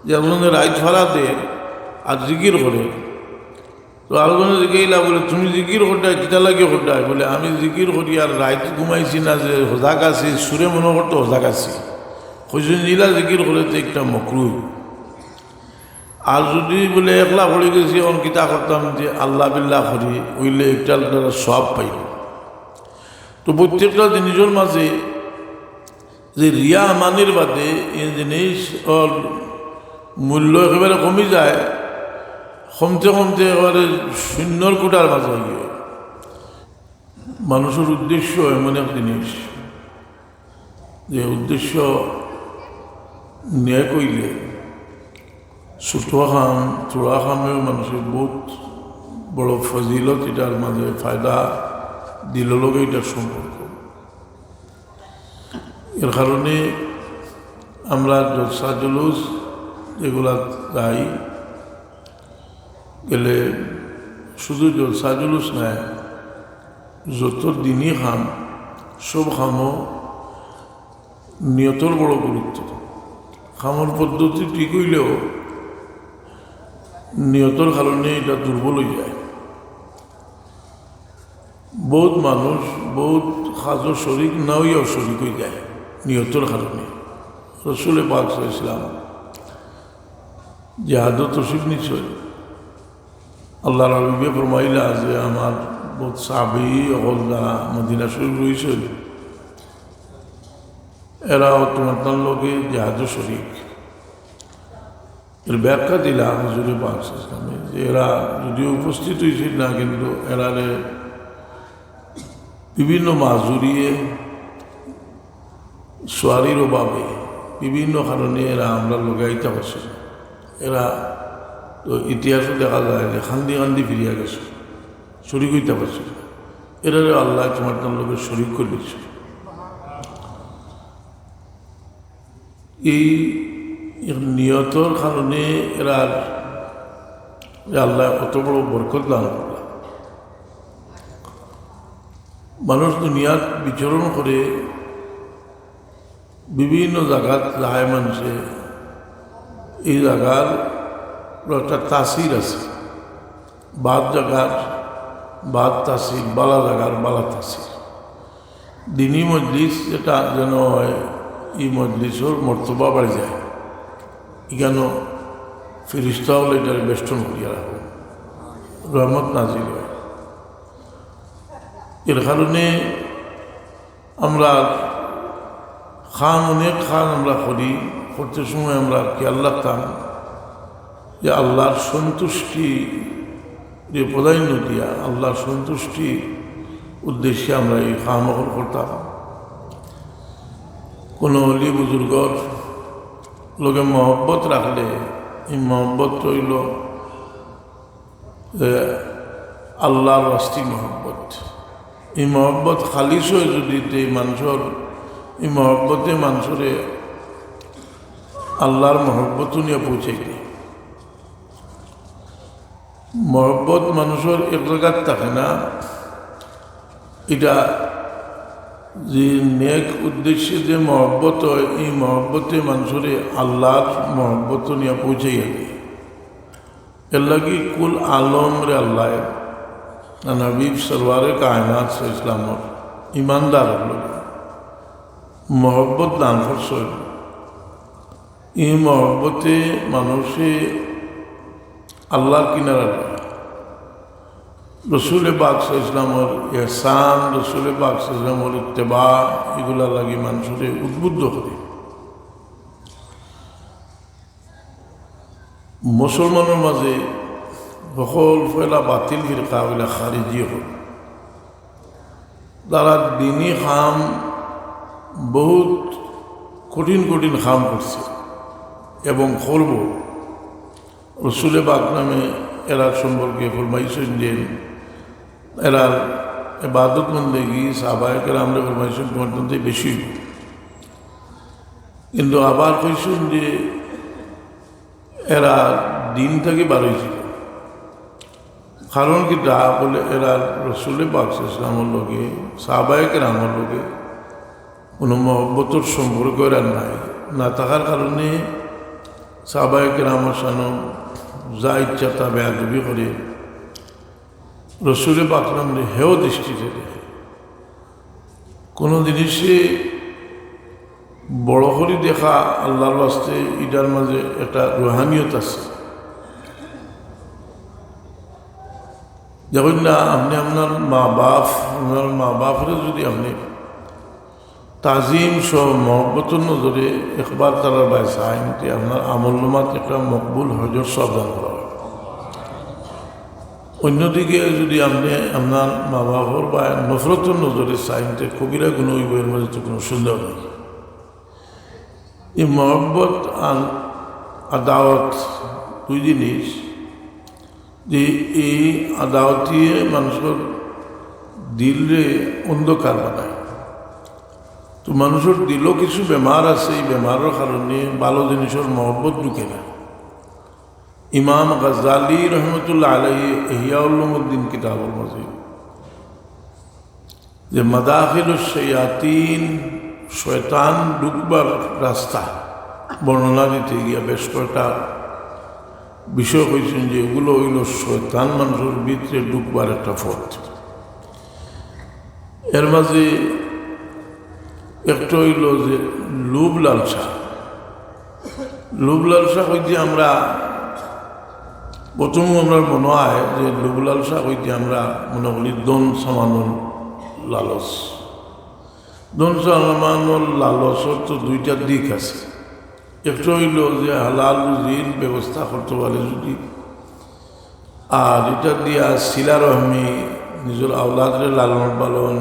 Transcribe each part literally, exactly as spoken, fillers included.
যে একজনে রাইত ফারা দের আর জিকির করে। তো আরোজনে জিকাইলা, বলে, "তুমি জিকির করতায়, কিতা লাগি করতায়?" বলে, "আমি জিকির করি আর রাইত ঘুমাইছি না, যে হজাগ আছি, চুরে মনো করতো হজাগ আছি।" কইছইন, "ইলা জিকির করলে তো একটা মকরুহ। আর যুদি," বলে, "একলা পড়ি গেছি, অখন কিতা করতাম, যে আল্লাহ বিল্লাহ করি, অইলে একটা আল্লাহর সওয়াব পাইব।" তো প্রত্যেকটা জিনিসর মাঝে যে রিয়া আমানির বাদে এই জিনিস ওর মূল্য একেবারে কমি যায়, কমতে কমতে একেবারে শূন্যর কোঠার মাঝে গিয়ে। মানুষের উদ্দেশ্য এমন এক জিনিস, যে উদ্দেশ্য নেক অইলে ছোট কাম, থুড়া কামেও মানুষের বহুত বড় ফজিলত, এটার মাঝে ফায়দা দিল লগে এটার সম্পর্ক। এর কারণে আমরা জলসা জুলুস এগুলা যাই, গেলে শুধু জলসা জুলুস নায়, যত দিনই কাম, সব কামও নিয়তর বড় গুরুত্ব। কামর পদ্ধতি ঠিক অইলেও নিয়তর কারণে এটা দুর্বল অই যায়। বহুত মানুষ বহুত কাজও শরিক না অইয়াও শরিক অই যায় নিয়তর কারণে। রসুলে পাক সাল্লাল্লাহু আলাইহি ওয়াসাল্লাম জিহাদো তশরিফ নিছইন। আল্লাহর হাবিবে ফরমাইলা যে, "আমার বহুত সাহাবী অকল যারা মদিনা শরিফ রইছইন, এরাও তুমার তার লগে জিহাদো শরিক।" এর ব্যাখ্যা দিলা হুজুরে পাক সাল্লাল্লাহু আলাইহি ওয়াসাল্লামে যে এরা যদিও উপস্থিত অইছইন না, কিন্তু এরারে বিভিন্ন মাজুরিয়ে, সোয়ারির অভাবে, বিভিন্ন কারণে এরা আমরার লগে আইতা পারছইন না। এরা তো ইতিহাসও দেখা যায় যে কান্দি কান্দি ফিরিয়া গেছইন, শরিক অইতা পারছইন না। এরারে আল্লায় তুমার তার লগে শরিক করি দিছইন। এই নিয়তর কারণে এরার আল্লায় অত বড় বরকত দান করলা। মানুষ দুনিয়াত বিচরণ করে, বিভিন্ন জাগাত যায় মানষে, এই জাগার একটা তাসির আছে, বাদ জাগার বাদ তাসির, বালা জাগার বালা তাসির। দিনী মজলিস যেটা যেন হয়, এই মজলিসর মর্তবা বাড়ি যায়। ইখানো ফিরিস্তা অকলে এটারে বেষ্টন করিয়া রাখে, রহমত নাজিল হয়। এর কারণে আমরা কাম, অনেক কাম আমরা করি, করতে সময় আমরা খেয়াল রাখতাম যে আল্লাহর সন্তুষ্টিরে প্রাধান্য দিয়া আল্লাহর সন্তুষ্টির উদ্দেশ্যে আমরা এই কাম অকল করতাম। কোনো অলি বুজুর্গর লগে মহব্বত রাখলে এই মহব্বত অইল যে আল্লাহর ওয়াস্তি মহব্বত। এই মহব্বত খালিস হয় যদি, তে মানষর, এই মহব্বতে মানষরে আল্লাহর মহব্বত নিয়া পৌঁছাই দেয়। মহব্বত মানষর এক জাগাত থাকে না, এটা যে নেক উদ্দেশ্যে যে মহব্বত হয়, এই মহব্বতে মানষরে আল্লাহর মহব্বত নিয়া পৌঁছাইয়া দেয়। এর লাগি কুল আলমরে আল্লায়, নবী সরওয়ারে কায়নাত সাল্লাল্লাহু আলাইহি ওয়াসাল্লামর ইমানদার অকলরে মহব্বত দান করছইন। এই মহব্বতে মানষে আল্লাহর কিনারা লয়। রসুলে পাক সাল্লাল্লাহু আলাইহি ওয়াসাল্লামর ইহসান, রসুলে পাক সাল্লাল্লাহু আলাইহি ওয়াসাল্লামর ইত্তেবা, এগুলার লাগি মানষরে উদ্বুদ্ধ করে। মুসলমানর মাঝে হকল পয়লা বাতিল ফিরকা অইলা খারিজি অকল। তারা দিনী কাম, বহুত কঠিন কঠিন কাম করছে এবং করব। রসুলে পাক নামে এরার সম্পর্কে ফরমাইছইন যে এরার ইবাদত বন্দেগি সাহাবায়ে কেরামরে ফরমাইছইন, "তুমার তানতে বেশি অইব।" কিন্তু আবার কইছইন যে এরা দিন থাকি বার অইছিল। কারণ কিতা? বলে, এরা রসুলে পাক সাল্লাল্লাহু আলাইহি ওয়াসাল্লামর লগে, সাহাবায়ে কেরামর লগে কোনো মহব্বতর সম্পর্ক এরা নাই। না থাকার কারণে সাহাবায়ে কেরামর শানো যা ইচ্ছা তা বেয়াদবি করে, রসুলে পাক নামরে হেয় দৃষ্টিতে দেখে। কোনো জিনিসে বড় করি দেখা আল্লাহর ওয়াস্তে, ইটার মাঝে একটা রুহানিয়ত আছে। দেখইন না, আপনে আপনার মা বাপ, আপনার মা বাপরে যদি আপনে তাজিম সহ মহব্বতর নজরে একবার তারার বায় চাইন, তে আপনার আমলনামাত একটা মকবুল হজর সওয়াব দান করা অইবো। অন্যদিকে যদি আপনে আপনার মা বাপর বায় নফরতর নজরে চাইন, তে কবিরা গুনাহ অইবো, এর মাঝে তো কোনো সন্দেহ নাই। এই মহব্বত আর আদাওয়াত দুই জিনিস, যে এই আদাওয়াতিয়ে মানষর দিলরে অন্ধকার বানায়। তো মানষর দিলো কিছু বেমার আছে, এই বেমারর কারণে ভালো জিনিসর মহব্বত ঢুকে না। ইমাম গাজ্জালী রহমতুল্লাহ আলাইহি ইহইয়া উলুমুদ্দিন কিতাবর মাঝে যে মাদাখিলুশ শায়াতিন, শয়তান ঢুকবার রাস্তা বর্ণনা দিতে গিয়া বেশ কয়টা বিষয় কইছইন যে এগুলো অইলো শয়তান মানষর ভিতরে ঢুকবার একটা পথ। এর মাঝে একটা অইলো যে লোভ লালসা। লোভ লালসা কইতে আমরা প্রথম আমরার মনো অয় যে লোভ লালসা কইতে আমরা মনো করি ধন সামানর লালচ। ধন সামানর লালচর তো দুইটা দিক আছে। একটা অইলো যে হালাল রুজির ব্যবস্থা করতে পারে যদি, আর ইটা দিয়া সিলা রহমি, নিজর আওলাদরে লালন পালন,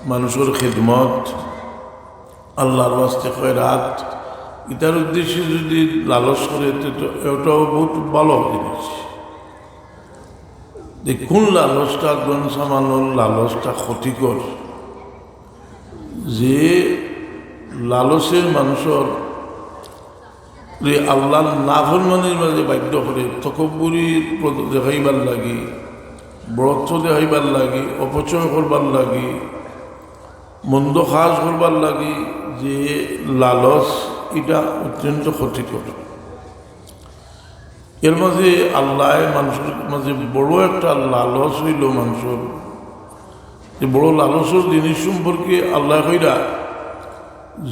মানষর খেদমত, আল্লাহর ওয়াস্তে খয়রাত, ইটার উদ্দেশ্যে যদি লালচ করে, তে তো এটাও বহুত ভালো জিনিস। যে কোন লালচটা, ধন সামানর লালচটা ক্ষতিকর, যে লালচে মানষর যে আল্লাহর নাফরমানির মাঝে বাধ্য করে, তকব্বুরি প্রদ-, দেখাইবার লাগি, বড়ত্ব দেখাইবার লাগি, অপচয় করবার লাগি, মন্দ কাজ করবার লাগি যে লালচ, ইটা অত্যন্ত ক্ষতিকর। এর মাঝে আল্লায় মানষর মাঝে বড় একটা লালচ অইলো মানষর, যে বড় লালচর জিনিস সম্পর্কে আল্লায় কইরা,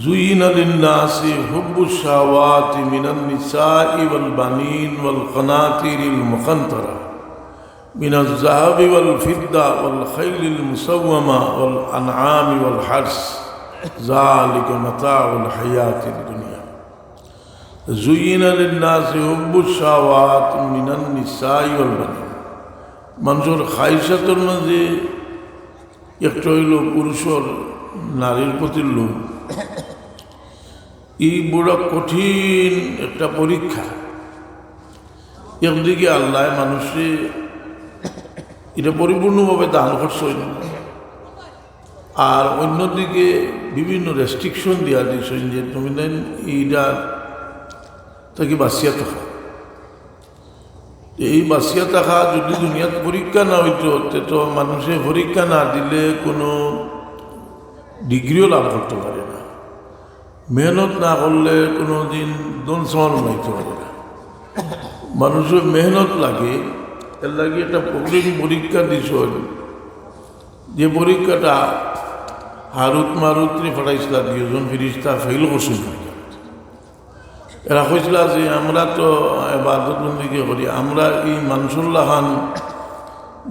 زين للناس حب الشهوات من النساء والبنين والقناطير المقنطرة من الذهب والفضة والخيل المسومة والأنعام والحرث ذلك متاع الحياة الدنيا زين للناس حب الشهوات من النساء والبنين। মানষর খাইশাতর মাঝে একটা অইলো পুরুষর নারীর প্রতি লোভ। ই বড় কঠিন একটা পরীক্ষা। একদিকে আল্লায় মানষরে ইটা পরিপূর্ণভাবে দান করছইন, আর অন্যদিকে বিভিন্ন রেস্ট্রিকশন দিয়া দিছইন যে তুমি দেন ইটা থাকি বাঁচিয়া থাকো। এই বাঁচিয়া থাকা যদি দুনিয়াত পরীক্ষা না অইতো, তে তো মানষে পরীক্ষা না দিলে কোনো ডিগ্রিও লাভ করতে পারে না। মেহনত না করলে কোনো দিন ধন সামান বানাইতে পারে না। মানষর মেহনত লাগে, এর লাগি একটা কঠিন পরীক্ষা দিছইন, যে পরীক্ষাটা হারুত মারুতরে পাঠাইছিলা, দুইজন ফিরিস্তা ফেল করছইন। এরা কইছিলা যে আমরা তো ইবাদত বন্দেগি করি, আমরা ই মানষর লাখান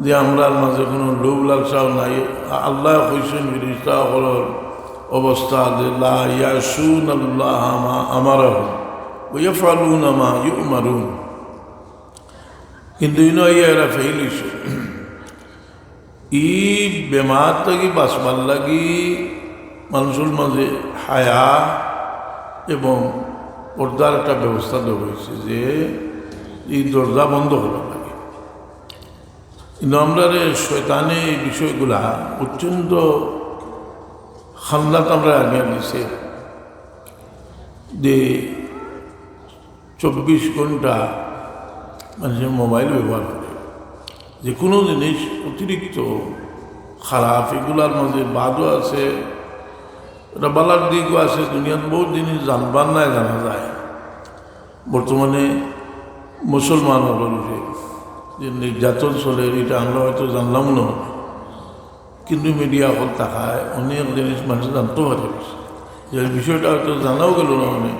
যে আমরার মাঝে কোনো লোভ লালসাও নাই। আল্লায় কইছইন ফিরিস্তা অকলর অবস্থা যে لا يعصون الله ما أمرهم ويفعلون ما يؤمرون। কিন্তু ইনো আইয়া এরা ফেল অইছে। ই বেমার থাকি বাঁচবার লাগি মানষর মাঝে হায়া এবং পর্দার একটা ব্যবস্থা দেওয়া অইছে যে ই দরজা বন্ধ করার লাগি। কিন্তু আমরারে শয়তানে এই বিষয়গুলা অত্যন্ত খান্দাত আমরারে আনিয়া দিছে যে চব্বিশ ঘন্টা মানষে মোবাইল ব্যবহার করে। যে কোনো জিনিস অতিরিক্ত খারাপ, এগুলার মাঝে বাদও আছে, এটা বালার দিকও আছে। দুনিয়াত বহুত জিনিস জানবার নাই জানা যায়, বর্তমানে মুসলমান অকলর উপরে যে নির্যাতন চলের, ইটা আমরা হয়তো জানলাম না, কিন্তু মিডিয়া অকল থাকায় অনেক জিনিস মানুষ জানতে পারে, যে বিষয়টা হয়তো জানাও গেল না অনেক।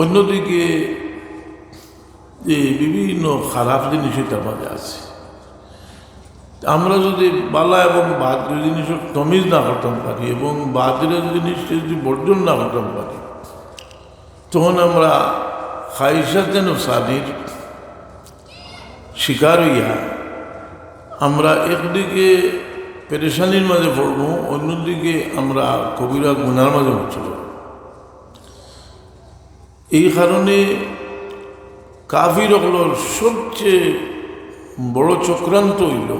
অন্যদিকে যে বিভিন্ন খারাপ জিনিস ইটার মাঝে আছে, আমরা যদি বালা এবং বাদ দুই জিনিসর তমিজ না করতাম পারি এবং বাদরে জিনিস যদি বর্জন না করতাম পারি, তখন আমরা খাইশাতে নফসানির শিকার হইয়া আমরা একদিকে পেরেশানির মাঝে পড়বো, অন্যদিকে আমরা কবিরা গুনার মাঝে পড়ব। এই কারণে কাফির অকলর সবচেয়ে বড় চক্রান্ত হইল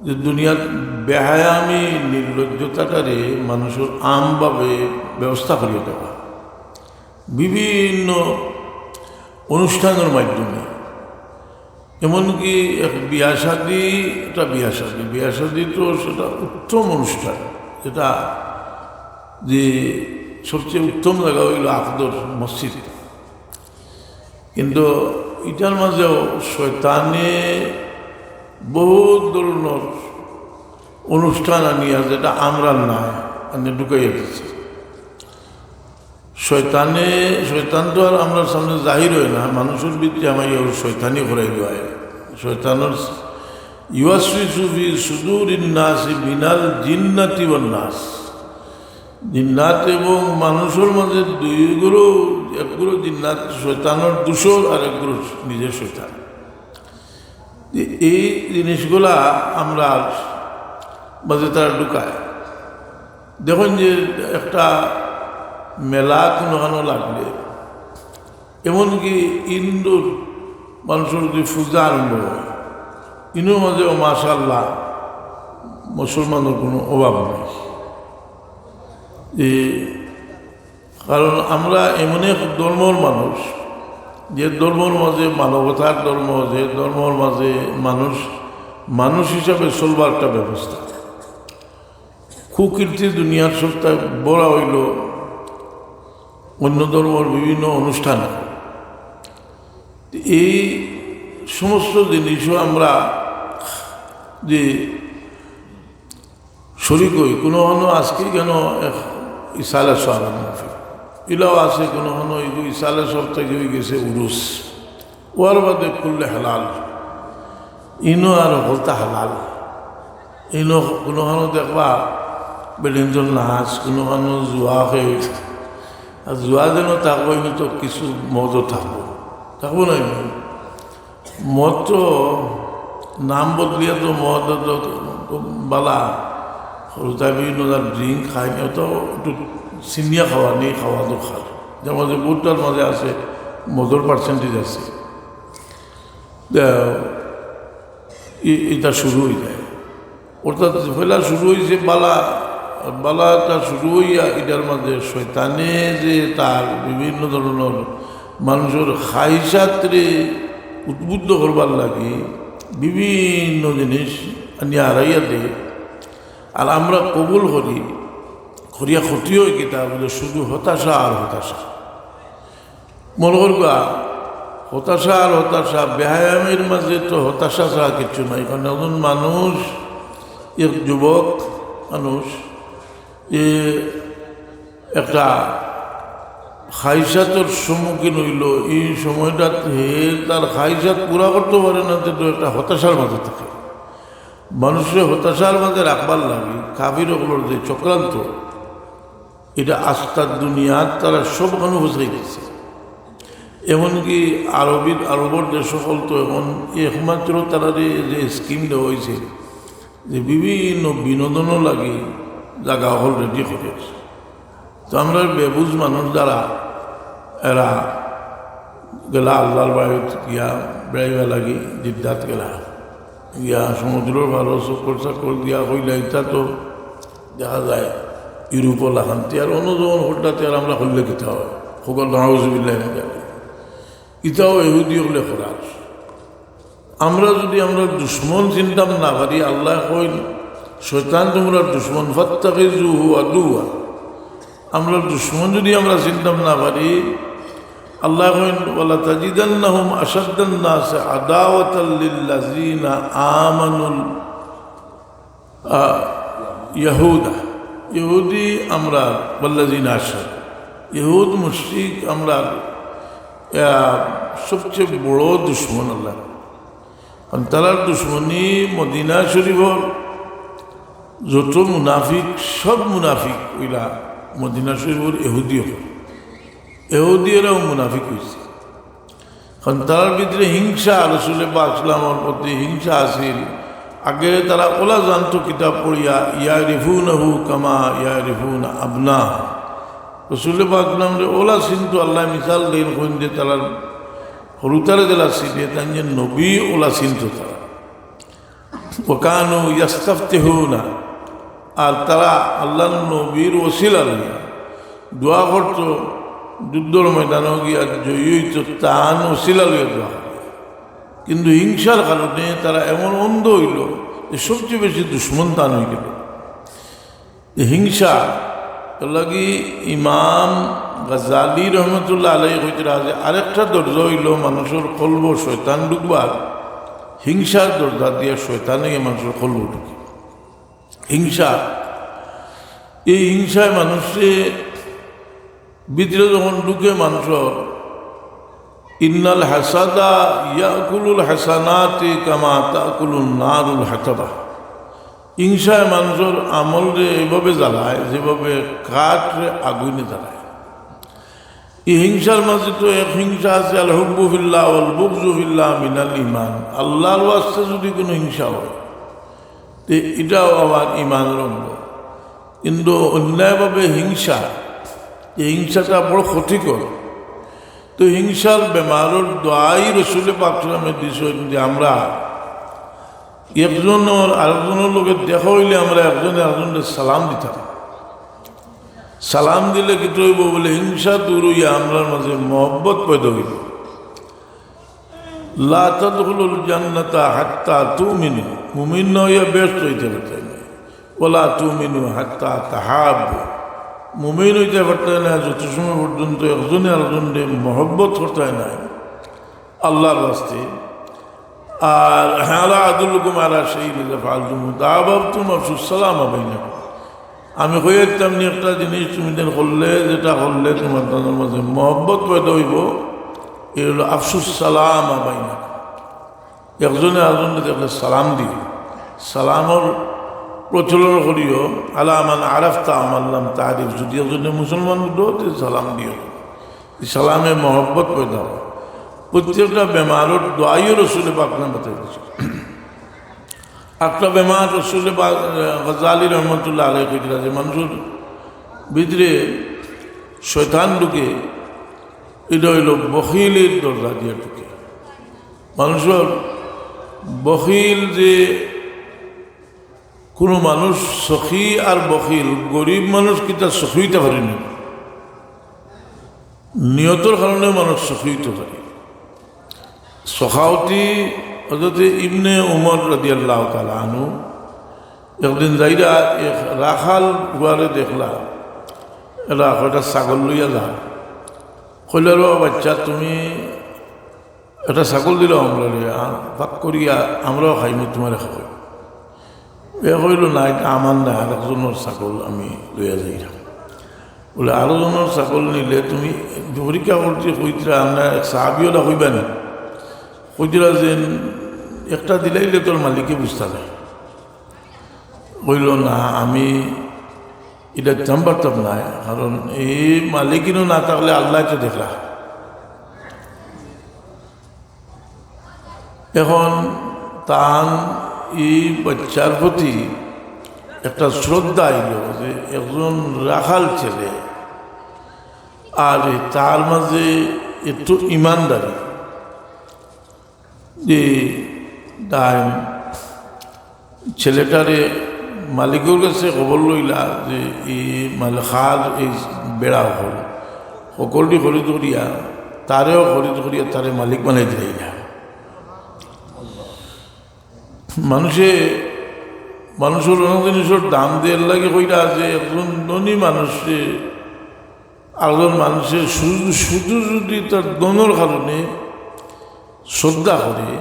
যে দুনিয়ার বেহায়ামি নির্লজ্জতাটারে মানুষের আমভাবে ব্যবস্থা করিয়া দেওয়া বিভিন্ন অনুষ্ঠানের মাধ্যমে। এমনকি এক বিয়া শাদী, একটা বিয়া শাদী, বিয়া শাদী তো সেটা উত্তম অনুষ্ঠান, যেটা যে সবচেয়ে উত্তম জায়গা হইল আকদর মসজিদ। কিন্তু ইটার মাঝেও শয়তানে বহুত ধরনের অনুষ্ঠান আনিয়া, যেটা আমরা নাই, আনিয়া ঢুকাইয়া দিছে। শয়তানে, শয়তান তো আর আমরার সামনে জাহির হয় না, মানুষের ভিতরে আমার ইয়ে শয়তানি করাই দেওয়া হয়। শয়তানের ইউয়াসউইসু ফি সুদুরিন নাসি মিনাল জিন্নাতি ওয়ান নাস। জিন্নাত এবং মানুষের মাঝে দুইগুলো, একগুলো জিন্নাত শয়তানের দোসর আর একগুলো নিজের শয়তান। যে এই জিনিসগুলা আমরা মাঝে তারা ঢুকায়। দেখুন যে একটা মেলা কোনোখানো লাগলে, এমনকি হিন্দুর মানুষের যদি পূজা আরম্ভ হয়, ইনোর মাঝেও মাশাআল্লাহ মুসলমানের কোনো অভাব নাই। যে কারণ আমরা এমন এক ধর্মর মানুষ, যে ধর্মর মাঝে মানবতার ধর্ম, যে ধর্মর মাঝে মানুষ মানুষ হিসাবে চলবার একটা ব্যবস্থা। কুকীর্তি দুনিয়ার সবটা বড় হইল অন্য ধর্মর বিভিন্ন অনুষ্ঠান। এই সমস্ত জিনিসও আমরা যে শরিক হই, কোনোখানো আজকে কেন এক ইসালে সওয়াব মাহফিল, ইলাও আছে, কোনোখানো ইগু ইসালে সওয়াব থাকি হয়ে গেছে উরুস, ওয়ার বাদে করলে হালাল, ইনো আর হকলতা হালাল। ইনো কোনোখানো দেখবা বেডিংটন নাচ, কোনোখানো জুয়া খেয়ে, আর জুয়া যেন থাকবো, ইনো তো কিছু মদও থাকবো, থাকবো না ইনো? মদ তো নাম বদলিয়া তো মদ তো, তো বালা, হরুতা বিভিন্ন ড্রিঙ্ক খায় না, তো একটু চিনিয়া খাওয়া নেই, খাওয়া দরকার। যেমন যে ভুট্টার মাঝে আছে, মদর পার্সেন্টেজ আছে। তো এ-, এটা শুরু হয়ে যায়। অর্থাৎ পয়লা শুরু হয়েছে বালা, বালা এটা শুরু হইয়া এটার মাঝে শয়তানে যে তার বিভিন্ন ধরনের মানুষের খাইশাতরে উদ্বুদ্ধ করবার লাগি বিভিন্ন জিনিস আনিয়া হারাইয়া দেয়। আর আমরা কবুল করি, করিয়া ক্ষতি হয় কিতা বলে শুধু হতাশা আর হতাশা। মনে করবা, হতাশা আর হতাশা, বেহায়ামির মাঝে তো হতাশা ছাড়া কিচ্ছু নাই। কারণ একজন মানুষ, এক যুবক মানুষ, এ একটা খাইশাতর সম্মুখীন হইল, এই সময়টাত হে তার খাইশাত পুরা করতে পারে না, তো একটা হতাশার মাঝে থাকে। মানুষরে হতাশার মাঝে রাখবার লাগি কাফির অকলর যে চক্রান্ত, এটা আস্তা দুনিয়াত তারা সবখানে ফসাই দিছে। এমনকি আরবি, আরবর দেশ অকল তো এখন একমাত্র তারা যে, যে স্কিম দেওয়া হয়েছে, যে বিভিন্ন বিনোদনও লাগি জায়গা অকল রেডি করে। তো আমরা বেবুঝ মানুষ যারা, এরা গেলা আল্লাহর বাড়িত গিয়া বেড়াইবার লাগি জিদ্দাত গেলা, গিয়া সমুদ্রর পারো চক্কর চাক্কর দিয়া কইলা, ইটা তো দেখা যায় ইউরোপর লাখান। তে আর অন্য যখন হঠাৎ আর আমরা করলে কিতা হয়? হকল নাউজুবিল্লাহ। ইটাও ইহুদি অকলে করার। আমরা যদি আমরা দুশমন চিনতাম না পারি, আল্লাহ কইল, "শয়তান তোমরা দুশমন, ফাত্তাখিজুহু আদুওয়া।" আমরা দুশমন যদি আমরা চিনতাম না পারি, আল্লায় কইন, "ওয়ালা তাজিদান্নাহুম আশাদ্দান নাসি আদাওয়াতাল লিল্লাযিনা আমানুল, আ, ইয়াহুদা।" ইহুদি আমরার, "ওয়াল্লাযিনা আশরাকু।" ইহুদ মুশরিক আমরার, আ, সবচেয়ে বড় দুশমন আল্লাহ। কারণ তারার দুশমনি মদিনা শরীফর যত মুনাফিক, সব মুনাফিক অইলা মদিনা শরীফর ইহুদি অকল। ইহুদিরাও মুনাফিক অইছে। কারণ তারার ভিতরে হিংসা, রসুলে পাক সাল্লামর প্রতি হিংসা আছিল। আগে তারা অলা জানতো কিতাব পড়িয়া, "ইয়ারিফুনাহু কামা ইয়ারিফুনা আবনা।" রসুলে পাক সাল্লামরে অলা চিনতো, আল্লায় মিসাল দেইন, কইন যে তারার হুরুতারে যেলা চিনে, তাইন যে নবী অলা চিনতো তারা। ওয়াকানু ইয়াস্তাফতিহুনা, আর তারা আল্লাহর নবীর ওসিলা লইয়া দোয়া করতো, যুদ্ধর ময়দানো গিয়া জয়ী অইতো, তান ওসিলা লইয়া দোয়া করতো। কিন্তু হিংসার কারণে তারা এমন অন্ধ অইলো যে সবচেয়ে বেশি দুশমন তান অইগেলো। যে হিংসা, এরলাগি ইমাম গাজালি রহমতুল্লাহ আলাইহি কইতরা যে আরেকটা দরজা অইলো মানুষর কলবো শয়তান ঢুকবার, হিংসার দরজা দিয়া শয়তান অইয়া মানুষর কলবো ঢুকে। হিংসা, এই হিংসায় মানুষরে ভিতরে যখন ঢুকে মানুষর, "ইন্নাল হাসাদা ইয়াকুলুল হাসানাতি কামা তাকুলুন নারুল হাতাবা।" হিংসায় মানুষর আমলরে এইভাবে জ্বালায় যেভাবে কাঠরে আগুনে জ্বালায়। এই হিংসার মাঝে তো এক হিংসা আছে, আল হুব্বু ফিল্লাহ ওয়াল বুগজু ফিল্লাহ মিনাল ইমান। আল্লাহর ওয়াস্তে যদি কোনো হিংসা হয়, তে ইটাও আবার ইমানর অঙ্গ। কিন্তু অন্যায়ভাবে হিংসা, এই হিংসাটা বড় ক্ষতিকর। তো হিংসার বেমারর দোয়াই রসুলে পাক সাল্লামে দিছইন যে আমরা একজনর আরেকজনর লগে দেখা অইলে আমরা একজনে আরেকজনরে সালাম দিতাম। সালাম দিলে কিতা অইবো বুলে, হিংসা দূর অইয়া আমরার মাঝে মহব্বত পয়দা অইবো। লা তাদখুলুল জান্নাতা হাত্তা তুমিনু, মুমিন না অইয়া বেহেশত অইতে পারতায় না। ওয়ালা তুমিনু হাত্তা তাহাব্বু, মুমিন অইতে পারতায় না যত সময় পর্যন্ত একজনে আরেকজনরে মহব্বত করতায় না আল্লাহর ওয়াস্তে। আর আলা আদুল্লুকুম আলা শাইইন ইযা ফাআলতুমুহু তাহাব্বাবতুম আফশুস সালামা বাইনাকুম। আমি কইয়া দিতাম নি একটা জিনিস তুমি যেন করলে, যেটা করলে তুমার তানর মাঝে মহব্বত পয়দা অইবো, এই অইলো আফশুস সালামা বাইনাকুম। একজনে আরেকজনরে দেখলে সালাম দিও, সালামর প্রচলন করিও, আলা মান আরাফতা ওয়া মান লাম তারিফ, যদি একজনে মুসলমান অইলো তে সালাম দিও, এই সালামে মহব্বত পয়দা অয়। প্রত্যেকটা বেমারর দোয়াইও রসুলে পাক সাল্লামে বাতাই দিছইন। একটা বেমার রসুলে পাক, গাজালি রহমতুল্লাহ আলাইহি কইতরা যে মানুষর ভিতরে শয়তান ঢুকে, ইটা অইলো বখিলর দরজা দিয়া ঢুকে। মানুষর বখিল যে কোনো মানুষ সখী আর বখিল, গরিব মানুষ কিতা সখী অইতা পারে নি? নিয়তর কারণে মানুষ সখী অইতে পারে। সখাওতি হযরতে ইবনে উমর রাদিয়াল্লাহু তাআলা আনহু একদিন যাইরা এক রাখাল পুয়ারে দেখলা, এরা কয়টা ছাগল লইয়া যা। কইলা, "রে বাচ্চা, তুমি একটা ছাগল দিলাও আমরারে, আর ভাগ করিয়া আমরাও খাইমু, তুমারে খাওয়াইমু।" এ কইলো, "না, ইটা আমার না, আরেকজনর ছাগল আমি লইয়া যাইরাম।" বুলে, "আরো জনর ছাগল নিলে তুমি পরীক্ষা করতে কইতরা, আমরা এক সাহাবি অলা কইবা নি? কইতরা যে একটা দিলাইলে তোর মালিকে বুঝতা নায়।" কইলো, "না, আমি ইটা দিতাম পারতাম নায়, কারণ এই মালিক ইনো না থাকলে আল্লায় তো দেখরা।" এখন তান এই বাচ্চার প্রতি একটা শ্রদ্ধা আইলো যে একজন রাখাল ছেলে, আর তার মাঝে এত ইমানদারি, যে তাই ছেলেটারে মালিকর কাছে খবর লইলা যে এই মাল-, খাল, এই বেড়া অকল, হকলটি খরিদ করিয়া, তারেও খরিদ করিয়া, তারে মালিক বানাই দিলাইলা। মানুষে, মানুষর অনেক জিনিসর দাম দেওয়ার লাগি কইরা যে একজন ধনী মানুষে আরকজন মানষে শুধু, শুধু যুদি তার ধনর কারণে শ্রদ্ধা করে,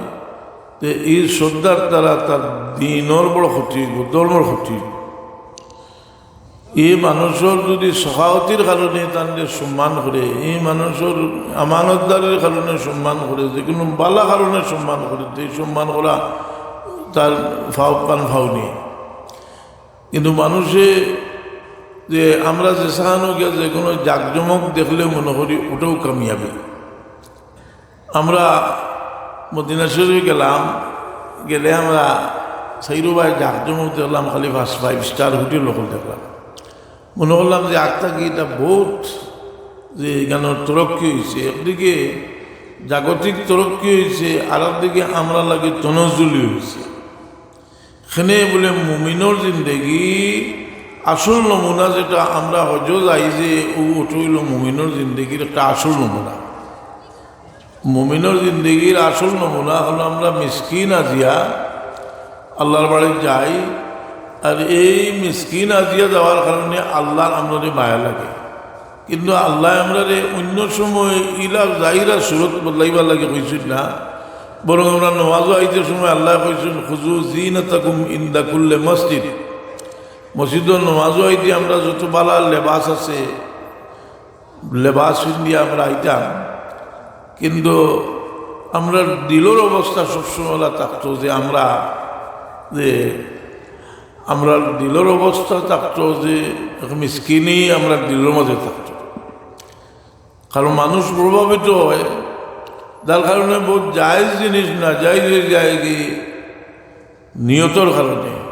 তে ই শ্রদ্ধার দ্বারা তার দ্বীনর বড় ক্ষতি অইবো, ধর্মর ক্ষতি অইবো। ই মানষর যুদি সখাওতির কারণে তানরে সম্মান করে, ই মানষর আমানতদারির কারণে সম্মান করে, যেকুনু বালা কারণে সম্মান করে, তে ই সম্মান করা তার ফাও-, কান ফাওনি। কিন্তু মানষে যে আমরা যেসানো গিয়া যেকুনু জাকজমক দেখলে মনো করি ওটাউ কামিয়াবি। আমরা মদিনা শরীফ গেলাম, গেলে আমরা চাইরোবায় জাকজমক দেখলাম, খালি first five star hotel অকল দেখলাম। মনো করলাম যে আগ থাকি ইটা বউত যে ইখানো তরক্কি অইছে, একদিকে জাগতিক তরক্কি অইছে, আর একদিকে আমরার লাগি তনজ্জুলি অইছে। হেনে বুলে মুমিনর জিন্দেগি আসল নমুনা যেটা আমরা হজো যাই যে ও ওটা অইলো মুমিনর জিন্দেগির একটা আসল নমুনা। মুমিনর জিন্দেগির আসল নমুনা অইলো আমরা মিসকিন আজিয়া আল্লার বাড়িত যাই, আর এই মিসকিন আজিয়া যাওয়ার কারণে আল্লার আমরারে মায়া লাগে। কিন্তু আল্লায় আমরারে অইন্য সময় ইলা জাইরা সুরত বদলাইবার লাগি কইছইন না, বরং আমরা নমাজো আইতে সময় আল্লায় কইছইন, "খুযু যিনাতাকুম ইনদা কুল্লি মসজিদ।" মসজিদো নমাজো আইতে আমরা যত বালা লেবাস আছে, লেবাস পিন্দিয়া আমরা আইতাম, কিন্তু আমরার দিলর অবস্থা সবসময় অলা থাকতো যে আমরা, যে আমরার দিলর অবস্থা থাকতো যে এক মিসকিনি আমরার দিলর মাঝে থাকতো। কারণ মানুষ প্রভাবিত হয়, যার কারণে বউত জায়েজ জিনিস নাজায়েজ অই যায় কি নিয়তর কারণে।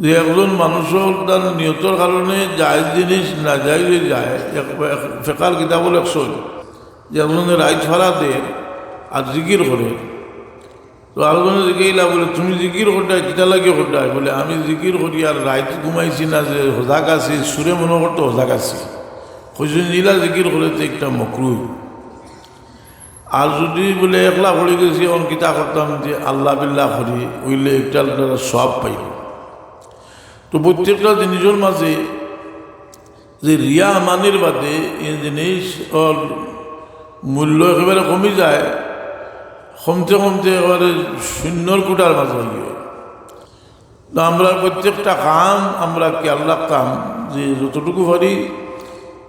যে একজন মানষর তার নিয়তর কারণে জায়েজ জিনিস নাজায়েজ অই যায়, এক, এক ফেকার কিতাবো লেখছইন যে একজনে রাইত ফারা দের আর জিকির করে, তো আরকজনে জিকাইলা বুলে, "তুমি জিকির কররায়, কিতা লাগি কররায়?" বুলে, "আমি জিকির করি আর রাইত ঘুমাইছি না যে হজাগ আছি, চুরে মনো করতো হজাগ আছি।" কইছইন, "ইলা জিকির করলে তো একটা মকরু।" আর যুদি বুলে, "একলা পড়ি গেছি, অখন কিতা করতাম, যে আল্লাহ বিল্লাহ করি, অইলে একটা আল্লাহর সওয়াব পাইবো।" তো প্রত্যেকটা জিনিসর মাঝে যে রিয়া আমানির বাদে ই জিনিসর মূল্য একেবারে কমি যায়, কমতে কমতে একেবারে শূন্যর কুটার মাঝে অইগিয়া। তো আমরা প্রত্যেকটা কাম আমরা খেয়াল রাখতাম যে যতটুকু পারি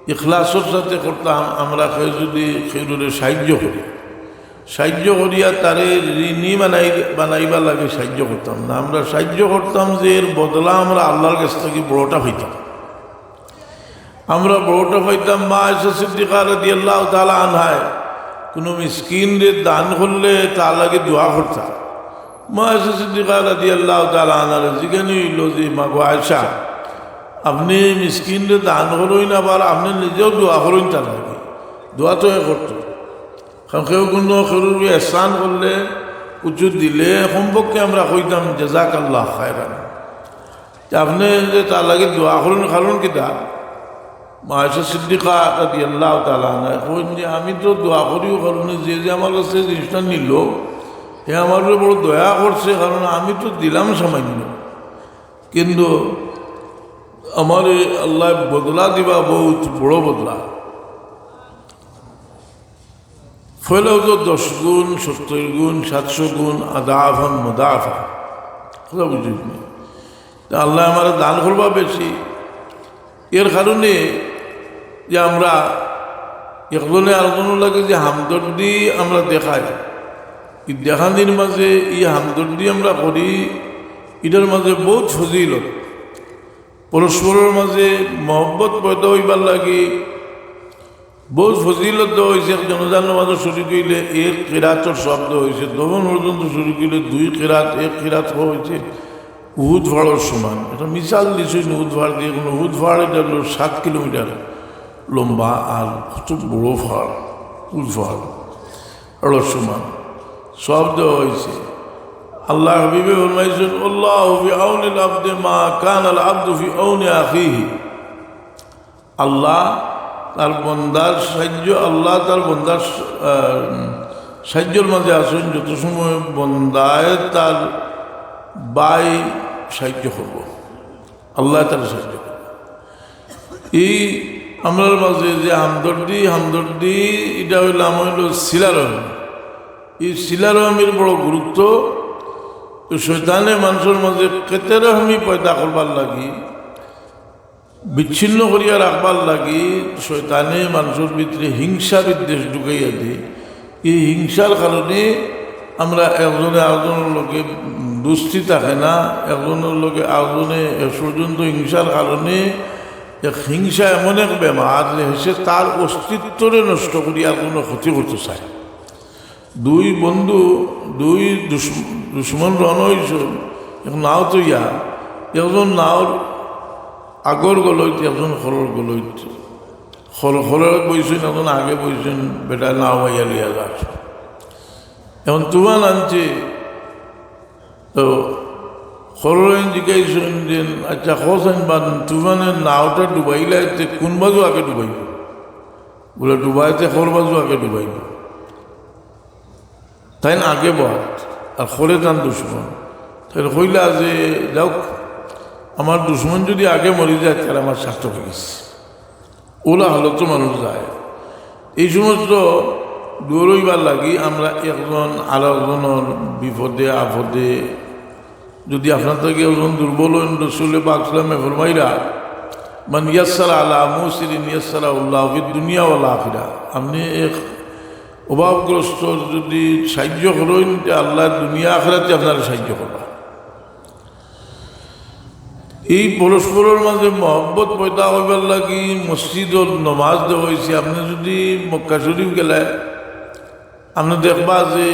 ইখলাসর সাথে করতাম। আমরা কেউ যুদি কেউরে সাহায্য করি, সাহায্য করিয়া তারে ঋণী বানাই-, বানাইবার লাগি সাহায্য করতাম না, আমরা সাহায্য করতাম যে এর বদলা আমরা আল্লার গেছ থাকি বড়টা পাইতাম। আমরা বড়টা পাইতাম, মা আয়েশা সিদ্দিকা রাদিয়াল্লাহু তাআলা আনহায় কুনু মিসকিনরে দান করলে তার লাগি দোয়া করতা। মা আয়েশা সিদ্দিকা রাদিয়াল্লাহু তাআলা আনহারে জিগানি অইলো যে, "মা গো আয়েশা, আপনে মিসকিনরে দান করইন, আবার আপনে নিজেও দোয়া করইন তার লাগি।" দোয়া তো হে করতো, কারণ কেউ কুনু কেউর এহসান করলে, কিছু দিলে, কমপক্ষে আমরা কইতাম, "জাযাকাল্লাহু খায়রান।" তে আপনে যে তার লাগি দোয়া করইন, কারণ কিতা? মা আয়েশা সিদ্দিকা রাদিয়াল্লাহু তাআলা আনহা কইন যে, "আমি তো দোয়া করিও, কারণ যে, যে আমার গেছে জিনিসটা নিলো, হে আমার উপরে বড় দয়া করছে, কারণ আমি তো দিলাম সামান্য, কিন্তু আমারে আল্লায় বদলা দিবা, বউত বড় বদলা।" ফয়লাউ তো দশ গুণ, সত্তইর গুণ, সাতশো গুণ, আদাফান মুদাফা। কথা বুঝছইন নি? তে আল্লায় আমারে দান করবা বেশি। এর কারণে যে আমরা একজনে আরকজনর লাগি যে হামদর্দি আমরা দেখাই, ই দেখানির মাঝে ই হামদর্দি আমরা করি, ইটার মাঝে বউত ফজিলত। পরস্পরর মাঝে মহব্বত পয়দা অইবার লাগি বউত ফজিলত দেওয়া অইছে। এক জানাজার নমাজো শরিক অইলে এক কিরাতর সওয়াব দেওয়া অইছে, দফন পর্যন্ত শরিক অইলে দুই কিরাত, এক কিরাত অওয়া অইছে উহুদ ফাড়র সমান। একটা মিসাল দিছইন উহুদ ফাড় দিয়া, কুনু উহুদ ফাড় ইটা অইলো সাত কিলোমিটার লম্বা, আর কত বড় ফাড়, উহুদ ফাড়। আরো সমান সওয়াব দেওয়া অইছে। আল্লার হাবিবে ফরমাইছইন, "আল্লাহু ফি আউনিল আবদি মা কানাল আবদু ফি আউনি আখিহি।" আল্লাহ তার বন্দার সাহায্য, আল্লাহ তার বন্দার, আহ, সাহায্যর মাঝে আছইন যত সময় বন্দায় তার ভাই সাহায্য করবো, আল্লায় তার সাহায্য করবো। এই আমরার মাঝে যে হামদর্দি, হামদর্দি, ইটা অইলাম অইলো সিলারহম। এই সিলারহমির বড় গুরুত্ব। তো শয়তানে মানষর মাঝে কেতেরহমি পয়দা করবার লাগি, বিচ্ছিন্ন করিয়া রাখবার লাগি শয়তানে মানষর ভিতরে হিংসা বিদ্বেষ ঢুকাইয়া দেয়। এই হিংসার কারণে আমরা একজনে আরজনর লগে দুস্তি থাকে না, একজনর লগে আরজনে এ পর্যন্ত হিংসার কারণে এক হিংসা এমন এক বেমার যে সে তার অস্তিত্বরে নষ্ট করিয়া আর কোনো ক্ষতি করতে চায়। দুই বন্ধু, দুই দুশ-, দুশমন রওয়ানা অইছে, এক নাও তইয়া, একজন নাওর আগর গলইত, একজন খরর গলইত। খর-, খরর বইছইন, একজন আগে বইছইন, বেটা নাও বাইয়া লইয়া যার। এখন তুফান আনছে, তো খররে জিকাইছইন যে, "আচ্ছা, কও চাইন বা তুফানে নাওটা ডুবাইলায়, তে কোন বাজু আগে ডুবাইবো?" বলে, "ডুবাইতে খর বাজু আগে ডুবাইবো।" তাইন আগে বওয়াত, আর খরে তান দুশমন। তাইন কইলা যে, "যাউক, আমার দুশমন যদি আগে মরি যায়, তাহলে আমার সার্থক অই গেছে।" অলা হালতো মানুষ যায়। এই সমস্ত দূর অইবার লাগি আমরা একজন আরকজনর বিপদে আপদে, যদি আপনার থাকি একজন দুর্বল অইন, রসুলে পাক সাল্লামে ফরমাইরা, "মান ইয়াসসারা আলা মুসিরিন ইয়াসসারাহুল্লাহু ফিদ দুনিয়া ওয়াল আখিরা।" আপনে এক অভাবগ্রস্তর যদি সাহায্য করইন, তে আল্লায় দুনিয়া আখিরাতে আপনারে সাহায্য করবা। এই পরস্পরর মাঝে মহব্বত পয়দা অইবার লাগি মসজিদর নমাজ দেওয়া অইছে। আপনে যদি মক্কা শরীফ গেলে, আপনে দেখবা যে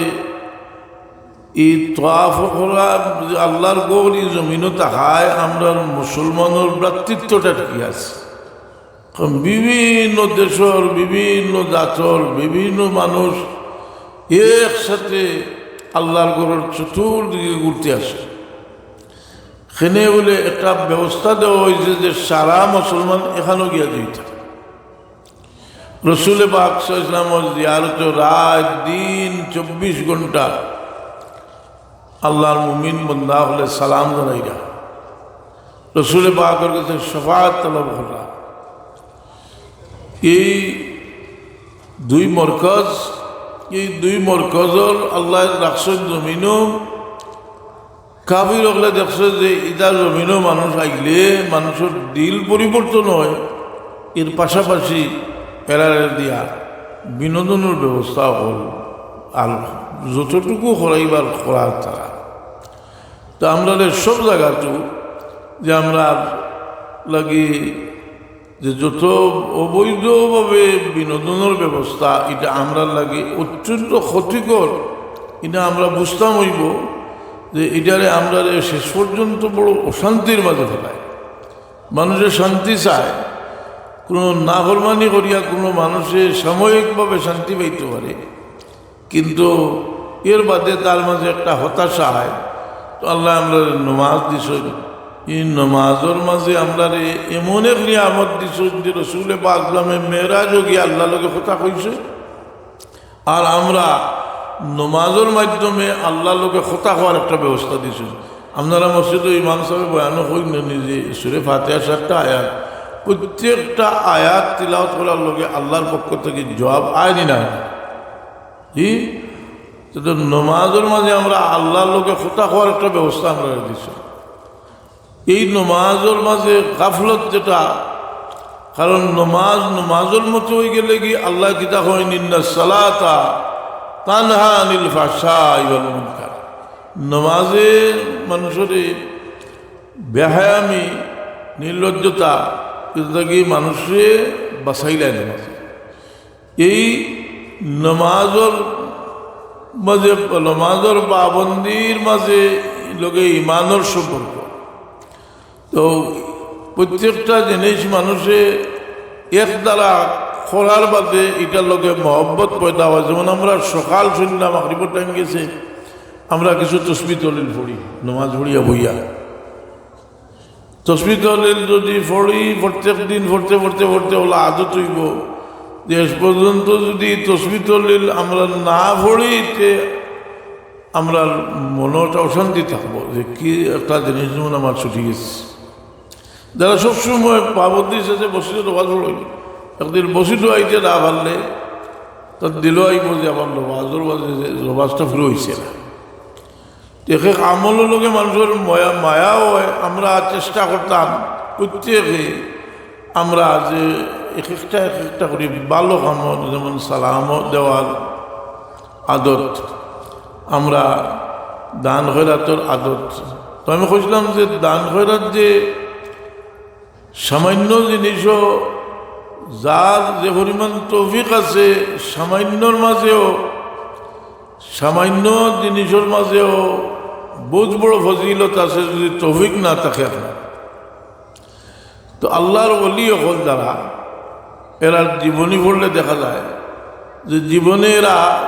এই তওয়াফ করা, আল্লাহর ঘর ই জমিনো থাকায় আমরার মুসলমানর ভ্রাতৃত্বটা টিকি আছে। কারণ বিভিন্ন দেশর, বিভিন্ন জাতর, বিভিন্ন মানুষ একসাথে আল্লাহর ঘরর চতুর্দিকে ঘুরতে আসে। এখানে বলে একটা ব্যবস্থা দেওয়া অইছে যে সারা মুসলমান এখানো গিয়া জড়িত। রসুলে পাক সাল্লাল্লাহু আলাইহি ওয়াসাল্লামর জিয়ারতে রাত দিন চব্বিশ ঘন্টা আল্লাহর মুমিন বান্দা অকলে সালাম জানাইরা, রসুলে পাকর কাছে শাফাআত তলব কররা। এই দুই মরকজ, এই দুই মরকজর আল্লায় রাখছইন জমিনো। কাফির অকলে দেখছে যে ইটা জমিনো মানুষ আইলে মানুষর দিল পরিবর্তন অয়, এর পাশাপাশি এরারে দিয়া বিনোদনর ব্যবস্থা অকল আর যতটুকু করাইবার করার তারা। তো আমরারে সব জাগাত যে আমরার লাগি যে যত অবৈধভাবে বিনোদনর ব্যবস্থা, ইটা আমরার লাগি অত্যন্ত ক্ষতিকর। ইটা আমরা বুঝতাম অইবো যে ইটারে আমরারে শেষ পর্যন্ত বড় অশান্তির মাঝে ফেলায়। মানুষে শান্তি চায়, কোনো নাফরমানি করিয়া কোনো মানুষে সাময়িকভাবে শান্তি পাইতে পারে, কিন্তু এর বাদে তার মাঝে একটা হতাশা অয়। তো আল্লায় আমরারে নমাজ দিছইন, এই নমাজর মাঝে আমরারে এমন এক নিয়ামত দিছইন যে রসুলে পাক সাল্লামে মেরাজো গিয়া আল্লাহর লগে কথা কইছে, আর আমরা নমাজর মাধ্যমে আল্লাহর লগে কথা কওয়ার একটা ব্যবস্থা দিছইন। আপনারা মসজিদো ইমাম সাহেব বয়ানো কইন নি যে সুরে ফাতিহার সাতটা আয়াত, প্রত্যেকটা আয়াত তিলাওয়াত করার লগে আল্লাহর পক্ষ থাকি জবাব আয় নি না? জি, তো নমাজর মাঝে আমরা আল্লাহর লগে কথা কওয়ার একটা ব্যবস্থা আমরারে দিছইন। এই নমাজর মাঝে গাফলত যেটা, কারণ নমাজ নমাজর মতো অইগেলেগি আল্লায় কিতা কইন, "ইন্নাস সালাতা তানহা আনিল ফাহশাই ওয়াল মুনকার।" নমাজে মানুষরে বেহায়ামি, নির্লজ্জতা, ইতা থাকি মানুষরে বাঁচাইলায় নমাজে। এই নমাজর মাঝে, নমাজর পাবন্দির মাঝে লগে ইমানর সম্পর্ক। তো প্রত্যেকটা জিনিস মানুষে এক দ্বারা করার বাদে ইটার লগে মহব্বত পয়দা অয়। যেমন আমরা সকাল সন্ধ্যা মাগরিবর টাইম গেছে, আমরা কিছু তসবি তহলিল পড়ি, নমাজ পড়িয়া বইয়া। তসবি তহলিল যদি পড়ি, প্রত্যেক দিন পড়তে পড়তে পড়তে অলা আদত অইবো, যে শেষ পর্যন্ত যদি তসবি তহলিল আমরা না পড়ি, তে আমরার মনো একটা অশান্তি থাকবো যে কি একটা জিনিস যেমন আমার ছুটি গেছে। যারা সবসময় পাবন্দির সাথে মসজিদো নমাজ পড়ইন, একদিন মসজিদো আইতে না পারলে তার দিলো আইবো যে আমার নমাজর মাঝে যে নমাজটা পুরা অইছে না। এক এক আমলর লগে মানষর মায়া, মায়া অয়। আমরা চেষ্টা করতাম প্রত্যেকে আমরা যে এক একটা এক একটা করি ভালা কামো, যেমন সালাম দেওয়ার আদত, আমরা দান খয়রাতর আদত। তো আমি কইছিলাম যে দান খয়রাত যে সামান্য জিনিসও, যার যে পরিমাণ তৌফিক আছে, সামান্যর মাঝেও, সামান্য জিনিসর মাঝেও বহুত বড় ফজিলত আছে, যদি তৌফিক না থাকে আপনার। তো আল্লাহর ওলি অকল যারা, এরার জীবনী পড়লে দেখা যায় যে জীবনে এরা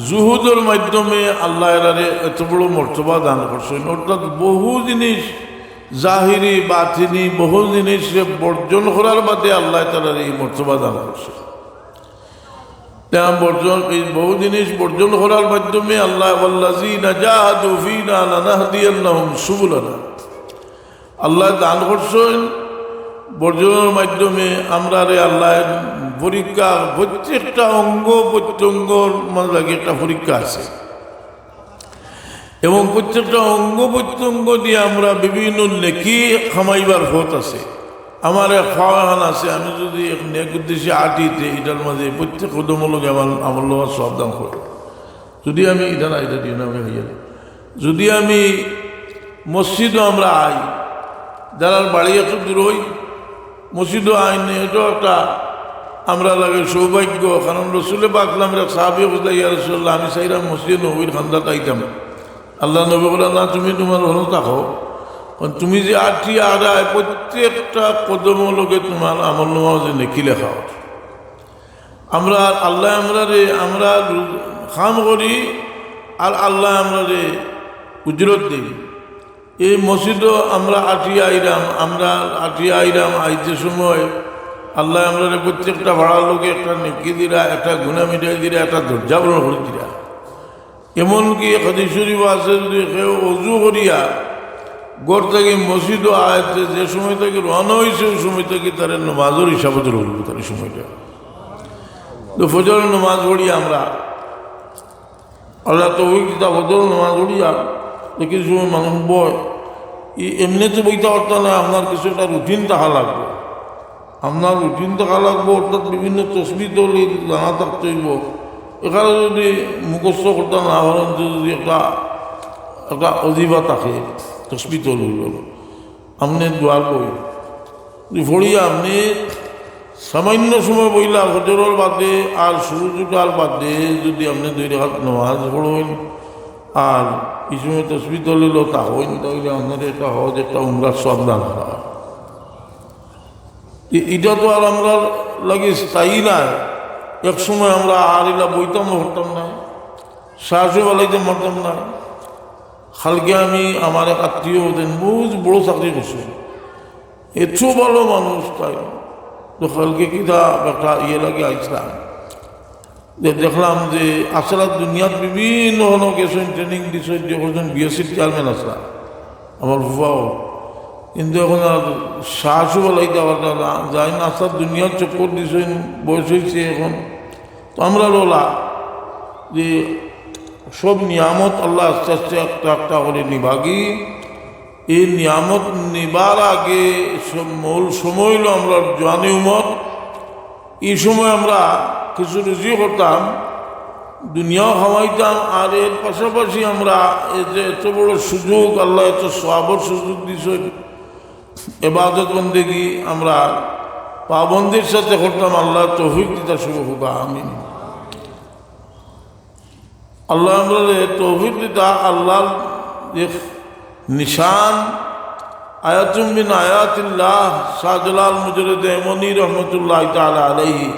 জুহুদর মাধ্যমে আল্লাহ এরারে এত বড় মর্তবা দান করছইন। অর্থাৎ বহু জিনিস, জাহিরি, বাতিনি, বহু জিনিসরে বর্জন করার বাদে আল্লাহ তাআলারে এই মর্তবা দান করছইন। তে বর্জন, এই বহু জিনিস বর্জন করার মাধ্যমে আল্লাহ, "ওয়াল্লাযীনা জাহাদু ফীনা লানাহদিয়ান্নাহুম সুবুলানা।" আল্লাহ দান করছইন বর্জনর মাধ্যমে। আমরারে আল্লাহ পরীক্ষা, প্রত্যেকটা অঙ্গ প্রত্যঙ্গর মাঝে লাগি একটা পরীক্ষা আছে, এবং প্রত্যেকটা অঙ্গ প্রত্যঙ্গ দিয়া আমরা বিভিন্ন নেকি কামাইবার পথ আছে। আমার এক পাও এখান আছে, আমি যদি এক নেক উদ্দেশ্যে আটিতে, এটার মাঝে প্রত্যেক কদমর লগে আমার আমল নামার সওয়াব দান করে। যদি আমি এটা না, এটা দিও না, আমি হইয়া না। যদি আমি মসজিদো আমরা আই, যারার বাড়ি একটু দূর অই, মসজিদো আইন, এটাও একটা আমরা লাগে সৌভাগ্য। কারণ রসুলে পাক সাল্লাল্লাহু আলাইহি ওয়াসাল্লাম, "ইয়া রাসূলুল্লাহ, আমি চাইরাম মসজিদে নববীর কান্দাত আইতাম।" আল্লাহর নবী বলে, "না, তুমি তোমার ঘরো থাকো, কারণ তুমি যে আটি আড়ায় প্রত্যেকটা কদমর লগে তোমার আমল নামা যে নেকি লেখা অয়।" আমরা আল্লাহ আমরারে, আমরা কাম করি আর আল্লাহ আমরারে উজরত দেই। এই মসজিদো আমরা আটিয়া আইরাম, আমরা আটিয়া আইরাম, আইতে সময় আল্লাহ আমরারে প্রত্যেকটা ভাড়ার লগে একটা নেকি দিরা, একটা গুনাহ মিটাই দিরা, একটা দরজা বন্ধ করি দিরা। এমনকি হাদিস শরীফ আছে, যদি কেউ অজু করিয়া ঘর থাকি মসজিদো আয়, তে যে সময় থাকি রওনা অইছে, ওই সময় থাকি তারে নমাজর হিসাবো ধরা অইবো তার সময়টা। তো ফজর নমাজ পড়ি আমরা, আল্লাহ তৌফিক দিতা, ফজর নমাজ পড়িয়া দেখি সময় মানুষ বয়, ই এমনে তো বইতা পারতা না, আপনার কিছু একটা রুটিন থাকা লাগবো। আপনার রুটিন থাকা লাগবো, অর্থাৎ বিভিন্ন তসবি তহলিল জানা থাকতে অইবো। এখানে যদি মুখস্থ করতে না পারেন, তো যদি একটা, একটা অজিফা থাকে তসবি তহলিল, আপনি দোয়ার বই যদি পড়িয়া আপনি সামান্য সময় বইলা ফজরর বাদে আর সূর্য উঠার বাদে যদি আপনি দুই রাকাত নামাজ পড়ইন আর এই সময় তসবি তহলিল থাকইন, তাইলে আপনার একটা হজ, একটা উমরার সওয়াব দান অয়। ই-, ইটা তো আর আমরার লাগি স্থায়ী নায়। এক সময় আমরা আর ইলা বইতাম পারতাম না, শ্বাসও ফালাইতাম পারতাম না। কালকে আমি আমার এক আত্মীয় অইন, বহুত বড় চাকরি করছে, এত ভালো মানুষ তাই। তো কালকে কিতা একটা ইয়ে লাগি আইছলাম, যে দেখলাম যে আসরাত দুনিয়াত বিভিন্ন হনো গেছইন, ট্রেনিং দিছইন, যে করছইন বিএসসির চেয়ারম্যান আসলা, আমার ফুফাও। কিন্তু এখন আর শ্বাসও ফালাইতা পারতা না, যাইন আসরাত দুনিয়ার চক্কর দিছইন, বয়স অইছে এখন। তো আমরা রোলা যে সব নিয়ামত আল্লাহ আস্তে আস্তে একটা একটা করি নিবাগি। এই নিয়ামত নিবার আগে সব মূল সময় অইলো আমরার জোয়ানি উমর। এই সময় আমরা কিছু রুজি করতাম, দুনিয়াও কামাইতাম, আর এর পাশাপাশি আমরা এই যে এত বড় সুযোগ, আল্লাহ এত সওয়াবর সুযোগ দিছইন, ইবাদত বন্দেগি আমরা পাবন্দির সাথে করতাম। আল্লাহ তৌফিক দিতা শুভ হোক, আমিন। আল্লাহ আমরারে তৌফিক দিতা। আল্লাহর এক নিশান, আয়াতুম মিন আয়াতিল্লাহ, শাহজালাল মুজাররদে ইয়ামনি রহমতুল্লাহ তাআলা আলাইহি।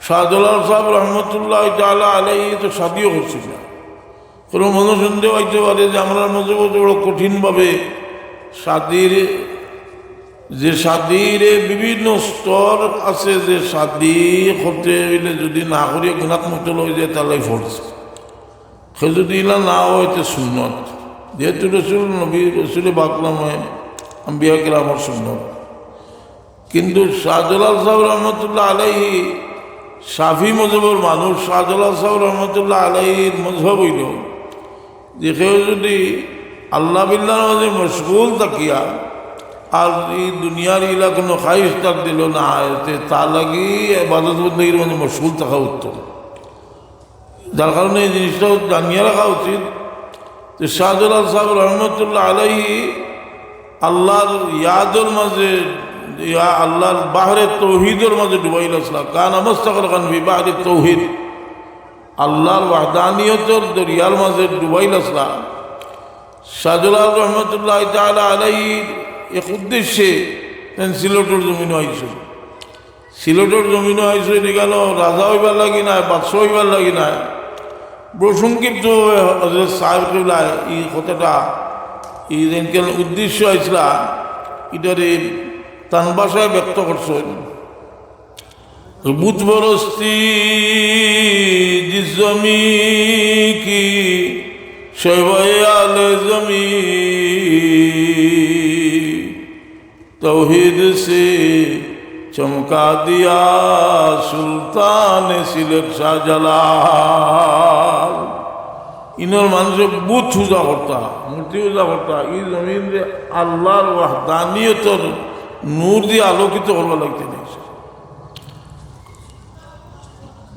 শাহজালাল সাহেব রহমতুল্লাহ তাআলা আলাইহি তো শাদিও করছিল না। কোনো মানুষ সন্দেহ হইতে পারে যে আমরার মধ্যে বড় কঠিনভাবে শাদির, যে শাদির বিভিন্ন স্তর আছে, যে শাদি করতে অইলে যদি না করিয়া গুনাত মুক্ত অই যায়, তাহলে ফরজ। সে যদি ইলা না অয়, তে সুন্নত। যেহেতু রসুল নবী, রসুলে পাক নামে আম্বিয়া কেরামর সুন্নত। কিন্তু শাহজালাল সাহেব রহমতুল্লাহ আলাইহি শাফি মজহবর মানুষ। শাহজালাল সাহেব রহমতুল্লাহ আলাইহির মজহব অইলো যে কেউ যদি আল্লাহ বিল্লাহর মাঝে মশগুল থাকিয়া আর ই দুনিয়ার ইলা কুনু খাহিশ তার দিলো না অয়, তে তার লাগি ইবাদত বন্দেগীর মাঝে মশগুল থাকা উত্তম। যার কারণে এই জিনিসটা জানিয়া রাখা উচিত যে শাহজালাল সাহেব রহমতুল্লাহ আলাইহি আল্লাহর ইয়াদর মাঝে, ইয়া আল্লাহর বাহরে তৌহিদর মাঝে ডুবাইল আছলা। কানা মুস্তাগরিকান ফি বাহরি তৌহিদ, আল্লাহর ওয়াহদানিয়তর দরিয়ার মাঝে ডুবাইল আছলা। শাহজালাল রহমতুল্লাহ তাআলা আলাইহির এক উদ্দেশ্যে তাইন সিলেটর জমিনো আইছইন। সিলেটর জমিনো আইছইন, ইখানো রাজা অইবার লাগি নায়, বাদশা অইবার লাগি নায়। বড় সংক্ষিপ্তভাবে হযরত সাহেব কিবলায় ই কথাটা, ই যেনকে উদ্দেশ্য আইছলা, ইটারে তান ভাষায় ব্যক্ত করছইন। বুত পরস্তি জিস জমি কি, শোয়েবায়ে আহলে জমি, তৌহিদ সে চমকা দিয়া সুলতান সিলেট শাহজালাল। ইনর মানষে বুত পূজা করতা, মূর্তি পূজা করতা, ই জমিনরে আল্লাহর ওয়াহদানিয়তর নূর দিয়া আলোকিত করবার লাগি নিছে।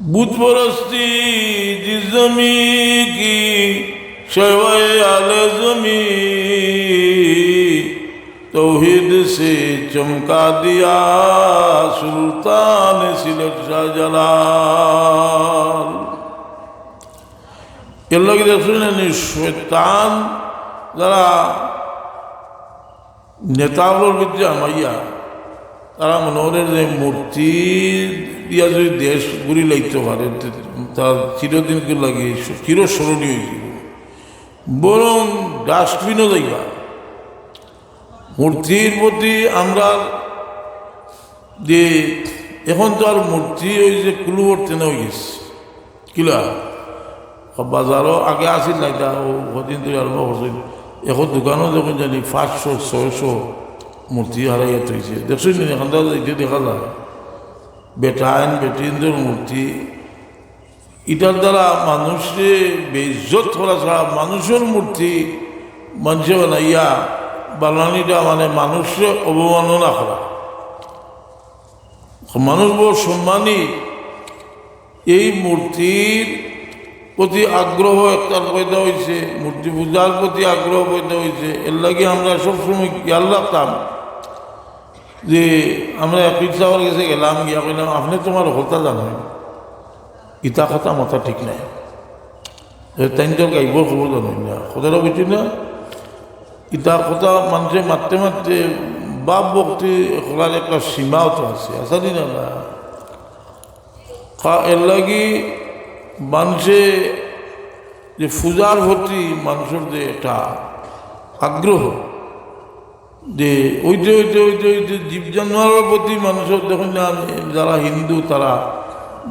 বুত পরস্তি জিস জমি কি, শোয়েবায়ে আহলে জমি, তৌহিদ সে চমকা দিয়া সুলতান সিলেট শাহজালাল। এর লাগি দেখছইন নি, শয়তান যারা নেতা অকলর ভিতরে হামাইয়া তারা মনে করে যে মূর্তি দিয়া যদি দেশ ঘুরি লাইতে পারে, তে তারা চিরদিনকে লাগি চিরস্মরণীয় অইযিবো, বরং ডাস্টবিনও যাইবা। মূর্তির প্রতি আমরা যে এখন তো আর মূর্তি ওই যে কুলুবর্তী না অইগেছে, কিলা? বাজারও আগে আছিল না ইটা, ও কদিন ধরি আরম্ভ করছিল। এখন দোকানও দেখইন জানি পাঁচশো, ছয়শো মূর্তি হারাইয়া থইছে। দেখছইন নি, এখানটা যাইতে দেখা যায়। বেটাইন, বেটিনদের মূর্তি। ইটার দ্বারা মানুষরে বেইজ্জত করা ছাড়া মানুষর মূর্তি মানষে বানাইয়া বানানিটা মানে মানুষরে অবমাননা করা। মানুষ বড় সম্মানী। এই মূর্তির প্রতি আগ্রহ একটা পয়দা অইছে, মূর্তি পূজার প্রতি আগ্রহ পয়দা অইছে। এর লাগি আমরা সবসময় খেয়াল রাখতাম যে আমরা এক পীর সাহেবর গেছে গেলাম, গিয়া কইলাম, "আপনে তো আমার কথা জানইন, ইতা কথা মাতা ঠিক নায়।" এ, তাইন তো গাইবর খবর জানইন না, কথাটা বুঝছইন না? ইতা কথা মানষে মাততে মাততে ভাব ভক্তি করার একটা সীমাও তো আছে, আছে নি না? কা-, এর লাগি মানষে যে পূজার প্রতি মানষর যে একটা আগ্রহ, যে অইতে অইতে অইতে অইতে জীব জানোয়ারর প্রতি মানষর, দেখইন না, যারা হিন্দু তারা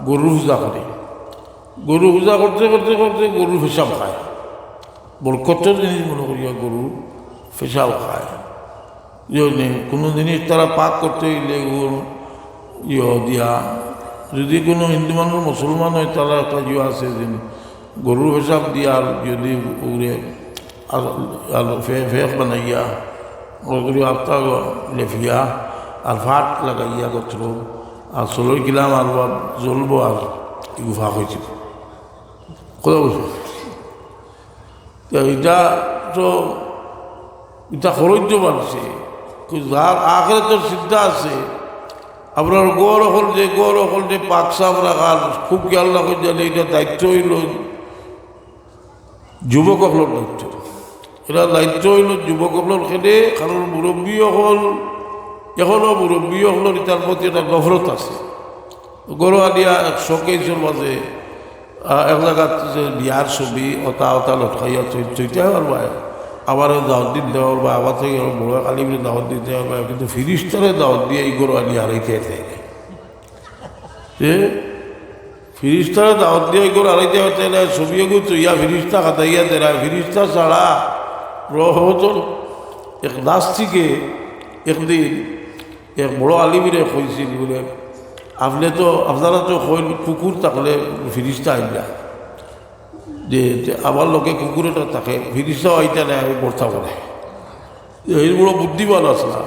গরু পূজা করে, গরু পূজা করতে করতে করতে গরু পেশাব খায়, বরকতর জিনিস মনে করিয়া গরু পেশাব খায়। ইয়ে নেই, কোনো জিনিস তারা পাক করতে অইলে গরু ইয়ে দিয়া, যদি কোনো হিন্দু মানুষ মুসলমান অয়, তারা একটা ইয়ে আছে যে গরুর পেশাব দিয়া আর যদি উড়ে আর, আর ফে-, ফেক বানাইয়া, ওগুলি আত্মা লেফিয়া, আর ফাট লাগাইয়া গোত্র, আর চুলর গিলাম আর বা জ্বলবো আর ইগু ফাক অইযিবো। কথা বুঝছো? তো ইটা তো, ইটা খরচ তো বাড়ছে। কিন্তু যার আখেরাতর চিন্তা আছে, আপনার ঘর অকল যে, ঘর অকল যে পাক সাফ রাখার, খুব খেয়াল রাখইন জানি, ইটা দায়িত্ব অইলো যুবক অকলর দায়িত্ব। ইটা দায়িত্ব অইলো যুবক অকলর খেদে, কারণ মুরব্বী অকল, এখনো মুরব্বী অকলর ইটার প্রতি একটা নফরত আছে। ঘরো আনিয়া এক শোকেসর মাঝে, আহ, এক জাগাত যে বিয়ার ছবি, ওটা ওটা লটকাইয়া থই-, থইতে পারবায়। আবার দাওয়াত দিতে পারবায়, আবার থেকে বড় কালী বলে দাওয়াত দিতে পারবায়, কিন্তু ফিরিস্তারে দাওয়াত দিয়া ই ঘরো আনিয়া হারাইতে পারবায় না। যে ফিরিস্তারে দাওয়াত দিয়া ই ঘরো হারাইতে পারবায় না, ছবি এগু থইয়া ফিরিস্তা খাতাইয়া দেরায়, ফিরিস্তা ছাড়া রহমতর এক নাস্তিকে একদিন এক বড় আলিমরে কইছিল বুলে, "আপনে তো, আপনারা তো কইন কুকুর থাকলে ফিরিস্তা আইন না, যে, যে আমার লগে কুকুর একটা থাকে, ফিরিস্তাও আইতা নায়, আমি মরতাম নায়।" এই বড় বুদ্ধিমান আছলা।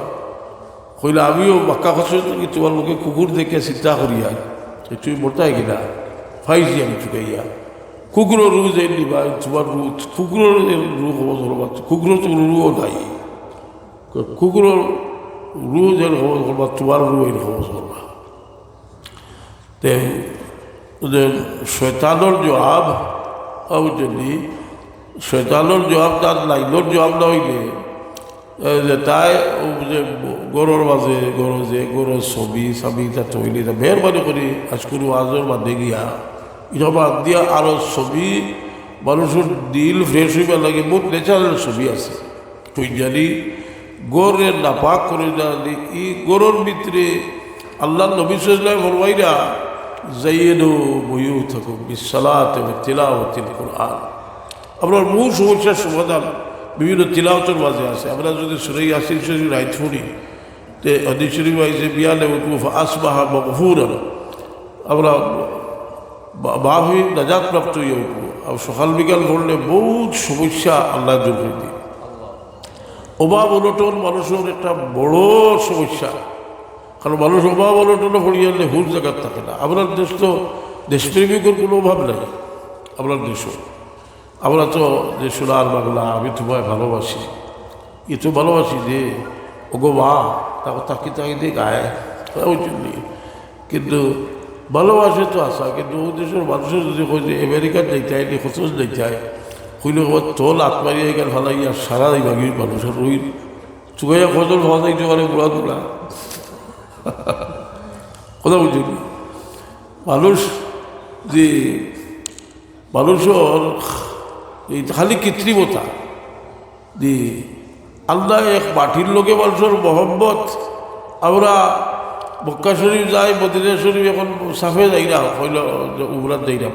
কইলা, "আমিও বাক্কা কষ্ট করি, তুমার লগে কুকুর দেখে চিন্তা করিয়া, যে তুমি মরতায় কিনা, পাইছি আমি চুকাইয়া। কুকুরর রু যেন নিবা, তুমার রু, কুকুরর রু কবজ করবা, কুকুরর তো রুও নাই।" কুকুরর রু যেন কবজ করবা, তুমার রু এন কবজ করবা। তে, যে শয়তানর জবাব, বুঝছনি, শয়তানর জবাব তার লাইনর জবাব না অইলে, এ, যে তাই, ও যে ঘরর মাঝে, ঘরর যে, ঘরর ছবি, ছবি তা তো অইলে, তা মেহেরবানি করি আজকুর ওয়াজর মাঝে গিয়া, ইটা বাদ দিয়া আরো ছবি, মানুষর দিল fresh অইবার লাগি বহুত natural ছবি আছে। কইজানি ঘররে নাপাক করি জানি, ই ঘরর ভিতরে আল্লাহর নবী সাল্লাল্লাহু আলাইহি ওয়াসাল্লাম ফরমাইরা, "زينوا بيوتكم بالصلاة وتلاوة القرآن।" আমরার মূল সমস্যার সমাধান বিভিন্ন তিলাওয়াতর মাঝে আছে। আমরা যদি সূরা ইয়াসিন শরীফ রাইত পড়ি, তে হাদিস শরীফ আইছে, "বিয়ানে উঠবো فأصبح مغفورا।" আমরা বা-, মাফি নাজাত প্রাপ্ত অইয়া উঠবো। আর সকাল বিকাল পড়লে বহুত সমস্যা আল্লাহ দূর করি দিন। অভাব অনটন মানুষর একটা বড় সমস্যা, কারণ মানুষ অভাব অনটনো পড়িয়া গেলে হুশ জাগাত থাকে না। আমরার দেশ তো দেশপ্রেমিকর কোনো অভাব নাই। আমরার দেশও, আমরা তো যে সোনার বাংলা, আমি তোমায় ভালোবাসি, এত ভালোবাসি যে, ওগো মা, তাকে তাকি তাকি দিয়ে গায়, বুঝলি? কিন্তু ভালোবাসে তো আশা, কিন্তু ও দেশর মানুষে যদি কয় যে আমেরিকাত যাইতায়, নি কত যাইতায়, কইলে ও তো লাত মারিয়া এখানে ফালাইয়া সারা এই ভাগি মানুষর ওই চুকাইয়া কত ফালাই দিতে পারে বুড়া বুড়া। কথা বুঝলি? মানুষ যে, মানুষর এই খালি কৃত্রিমতা, জি, আল্লাহ এক মাটির লগে মানুষর মহব্বত। আমরা মক্কা শরীফ যাই, মদিনা শরীফ, এখন সাফে যাই না, কইল যে উমরাত যাই না।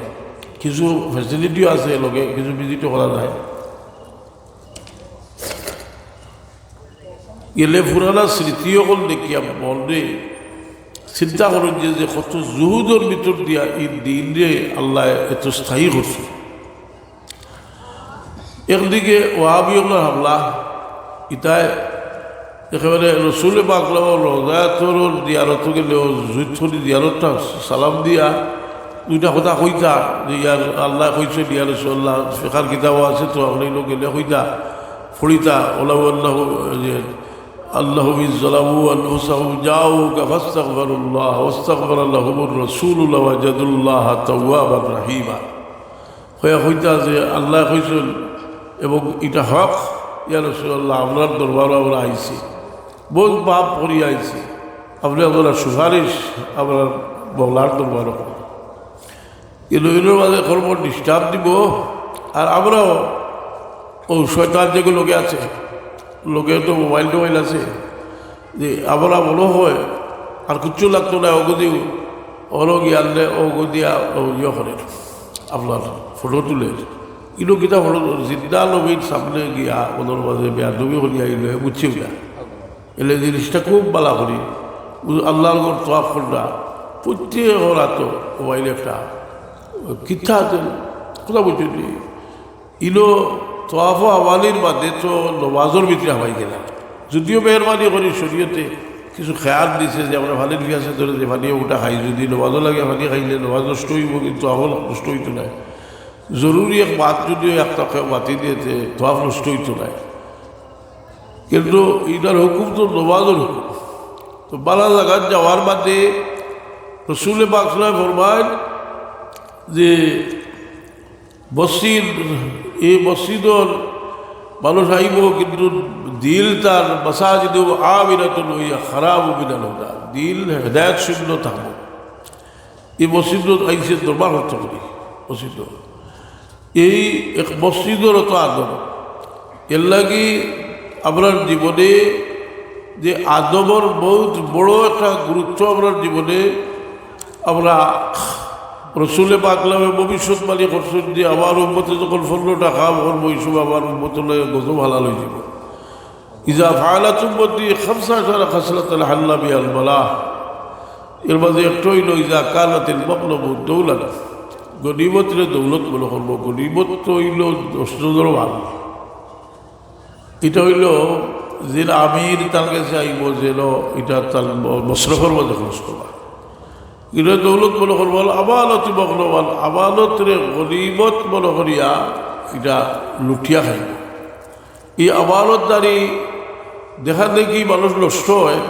কিছু ফ্যাসিলিটিও আছে লগে, কিছু ভিজিটও করা যায়। গেলে পুরানা স্মৃতি অকল দেখিয়া মনে চিন্তা করইন যে, যে কত জুহুদর ভিতর দিয়া এই দিনরে আল্লাহ এত স্থায়ী করছে। একদিকে ওয়াহাবি অকলর হামলা, ইতায় একেবারে রসুলে পাক রওজা আতহরর জিয়ারত গেলেও জুইতখনি জিয়ারতটা সালাম দিয়া দুইটা কথা কইতা যে, "ইয়া আল্লাহ কইছে, ইয়া রাসূলুল্লাহ, ফিকার কিতাবও আছে তো, আপনে ইনো গেলে কইতা, পড়িতা, ওলাউ আল্লাহু, যে, আল্লাহু ইজ জালামু আনফুসাহুম জাউকা ফাস্তাগফিরুল্লাহ ওয়াস্তাগফারা লাহুমুর রাসূলু লাওয়াজাদুল্লাহা তাওয়াবান রাহিমা।" কইয়া কইতা যে আল্লাহ কইছেন এবং ইটা হক, ইয়া রাসূলুল্লাহ, আপনার দরবারও আমরা আইছি, বহুত পাপ করি আইছি, আপনে আপনার সুপারিশ আপনার মওলার দরবারও করুন। কিন্তু এগুলোর মাঝে কর্ম ডিস্টার্ব দিব। আর আমরাও ও শয়তান যেগুলো লগে আছে, লগে তো মোবাইল টোবাইল আছে, যে আমরা মনে হয় আর কিচ্ছু লাগতো না, ওগো দিও, ওরও গিয়ালে ওগো দিয়া ও ইয়ে করে, আপনার ফটো তুলে। ইনো কিতা ফটো তুলে? জিন্দা নবীর সামনে গিয়া ওদের মাঝে বেয়াদবি করিয়া আইলো, বুঝছি না। এলে জিনিসটা খুব বালা করি, উ-, আল্লাহর ঘর তোয়াফ কররা, প্রত্যেক রাতো মোবাইল একটা, কিতা আছে, কথা বুঝছেন নি? ইনো তোয়াফ আওয়ালির বাদে তো নমাজর ভিতরে হামাই গেলা। যদিও মেহেরবানি করি শরীয়তে কিছু খেয়াল দিছে যে আমরা পানির পিয়াসে ধরে যে পানি ওটা খাই, যদি নমাজও লাগে পানি খাইলে নমাজ নষ্ট হইব, কিন্তু আমল নষ্ট হইতো না। জরুরি এক বাত যদিও একটা কেউ বাতি দিয়েছে, তোয়াফ নষ্ট হইতো না। কিন্তু ইটার হুকুম তো নমাজর হুকুম। তো বালা জাগাত যাওয়ার বাদে রসুলে পাক সাল্লাল্লাহু আলাইহি ওয়াসাল্লাম ফরমায় যে মসজিদ, এই মসজিদর মানুষ আইব, কিন্তু দিল তার মাসাজিদু আমিরাতুন ওয়া খারাবু মিনাল হুদা, দিল হেদায়েত শূন্য থাকবো। এই মসজিদত আইছে দরবার করতে করি, মসজিদ এই এক মসজিদর তো আদব। এর লাগি আমরার জীবনে যে আদবর বহুত বড় একটা গুরুত্ব আমরার জীবনে, আমরা রসুলে পাক সাল্লাল্লাহু আলাইহি ওয়াসাল্লামে ভবিষ্যৎবাণী করছেন যে আমার উম্মতে যখন পনেরোটা কাম করবো, ওই সময় আমার উম্মত লগে গজব হালাল হয়ে যাবে। ইজা ফাআলাত উম্মতি খামসা আশারা খাসলাতান হাল্লা বিহাল বালাহ। এর মাঝে একটা অইলো ইজা কানাতিল মাগনামু দাওলাত, গনিমতরে দৌলত মনে করবো। গনিমত তো অইলো দশ নম্বর মাল। ইটা অইলো যে আমির তার গেছে আইবো, যেন ইটা তার ম-, মশরফর মাঝে খরচ করবা। ইটা দৌলত মনে করবো। আল আমানাতু মাগনামান, আমানতরে গনিমত মনে করিয়া ইটা লুটিয়া খাইবো। এই আমানতদারি দেখা দেখি মানুষ নষ্ট হয়।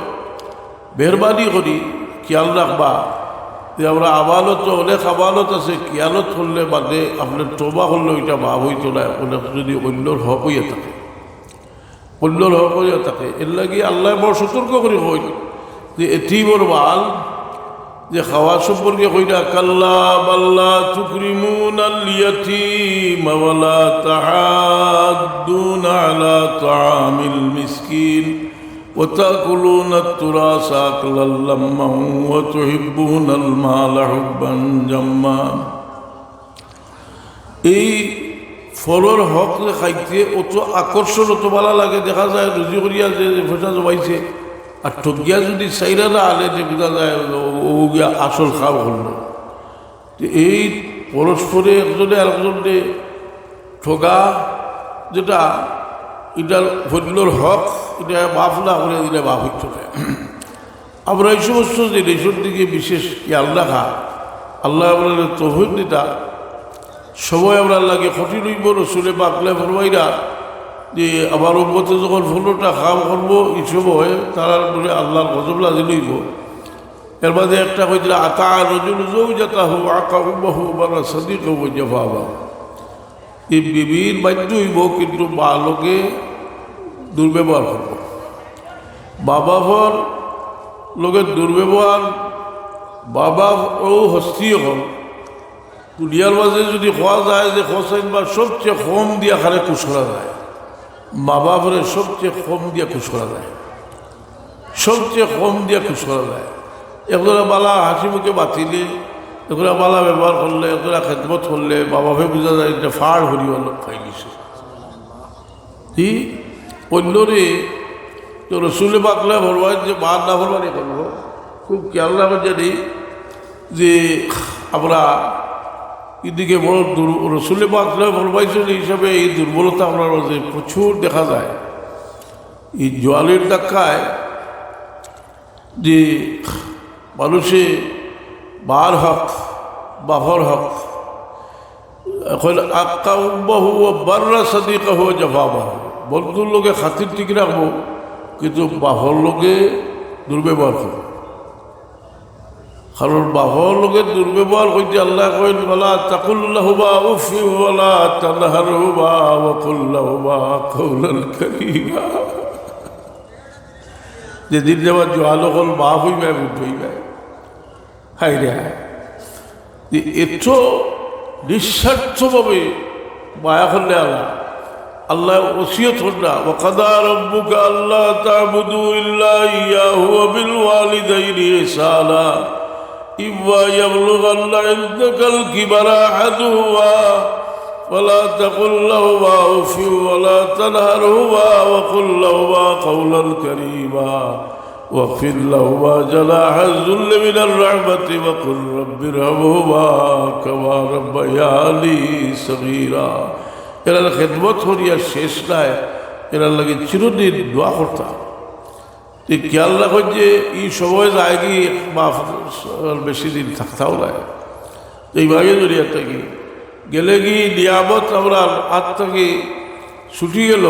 মেহেরবানি করি খেয়াল রাখবা যে আমরা আমানত, অনেক আমানত আছে, খেয়ালত করলে বাদে আপনার তওবা করলে ওইটা মাফ হইতো না, অনেক যদি অন্যর হক হইয়া থাকে, অন্যর হক হইয়া থাকে। এর লাগি আল্লাহ বড় সতর্ক করি কই যে এতিমর মাল যে খাওয়া সম্পর্কে কইরা, কাল্লা বাল্লা তুকরিমুনাল ইয়াতিমা ওয়ালা তাহাদ্দুনা আলা তাআমিল মিসকিন ওয়া তাকুলুনাত তুরাসা আকলাল লাম্মা ওয়া তুহিব্বুনাল মালা হুব্বান জাম্মা। এই ফলর হক যে খাইতে অত আকর্ষণ, অত ভালা লাগে, দেখা যায় রুজি করিয়া যে, যে পয়সা জমাইছে, আর ঠগিয়া যদি চাইরা না আনে, যে বুঝা যায় ও, ও গিয়া আসল কাম করলো। তো এই পরস্পরে একজনে আরেকজনরে ঠগা, যেটা ইটার অন্যর হক, ইটা মাফ না করে দিলে মাফ হইতো না। আমরা এই সমস্ত জিনিসের দিকে বিশেষ খেয়াল রাখা, আল্লাহ আমাদের তৌফিক দিতা। সময় আমরার লাগি কঠিন হইব। রসুলে পাকলে ফরমাইরা যে আমার উম্মতে যখন পনেরোটা কাম করবো, এই সময় তারার উপরে আল্লাহর গজব নাজিল হইব। এর মাঝে একটা কইছিল, আতা রজুল জৌজাতাহু আকা উম্মাহু বারা সাদিকাহু জাফাবা। এই বিবির বাধ্য হইব, কিন্তু মা লগে দুর্ব্যবহার করব। মা বাপর লগে দুর্ব্যবহার, মা বাপ ও হস্তি হল। দুনিয়ার মাঝে যদি কওয়া যায় যে হোসেন বা সবচেয়ে কম দিয়া খারে খুশ করা যায়, মা বাপরে সবচেয়ে কম দিয়া খুশ করা যায়, সবচেয়ে কম দিয়া খুশ করা যায়। একজনে বালা হাসি মুখে মাতিলে, একজনে বালা ব্যবহার করলে, একজনে খেদমত করলে, মা বাপে বুঝা যায় এটা ফাড় হরিয়া লোক পাই গেছে। কি? অন্যরে তো রসুলে পাকলে ফরমায় যে মার না ফরমানি করবো, খুব খেয়াল রাখা জানি যে আমরা এদিকে বড় দুর-, রসুলে পাকলে ফরমাইছেন এই হিসাবে এই দুর্বলতা আমরার মাঝে প্রচুর দেখা যায়। এই জোয়ালির ধাক্কায় যে মানুষে মার হক, বাপর হক, এখন আক্কা উম্মাহু ওয়া বাররা সাদিকাহু ওয়া জাফা আবাহু। বন্ধুর লগে খাতির ঠিক রাখবো, কিন্তু বাপর লগে দুর্ব্যবহার করবো। কারণ বাপর লগে দুর্ব্যবহার কইতে আল্লাহ কইন, "ওয়ালা তাকুল লাহুমা উফিন ওয়ালা তানহারহুমা ওয়া কুল লাহুমা কাওলান কারীমা।" যেদিন যে আমার জোয়ান অকল বাপ হইবায়, বুঝ হইবায়। হায় রে হায়। যে এত নিঃস্বার্থভাবে মায়া করলে আল্লাহ, আল্লাহ ওসিয়ত করলা, "ওয়া কাদা রাব্বুকা আল্লা তা'বুদু ইল্লা ইয়াহু ওয়া বিল ওয়ালিদাইনি ইহসানা। ইম্মা ইয়াবলুগান্না ইনদাকাল কিবারা আহাদুহুমা ফালা তাকুল লাহুমা উফিন ওয়ালা তানহারহুমা ওয়া কুল লাহুমা কাওলান কারীমা।" واخفض لهما جناح الذل من الرحمة وقل رب ارحمهما كما ربياني صغيرا। এরার খেদমত করিয়া শেষ নাই, এরার লাগি চিরদিন দোয়া করতাম। তো খেয়াল রাখো যে এই সময় যায় কি, বাপ আর বেশি দিন থাকতাও নাই। তো এইভাবে যদি একটা কি গেলে কি নিয়ামত আমরা হাত থেকে ছুটি গেল।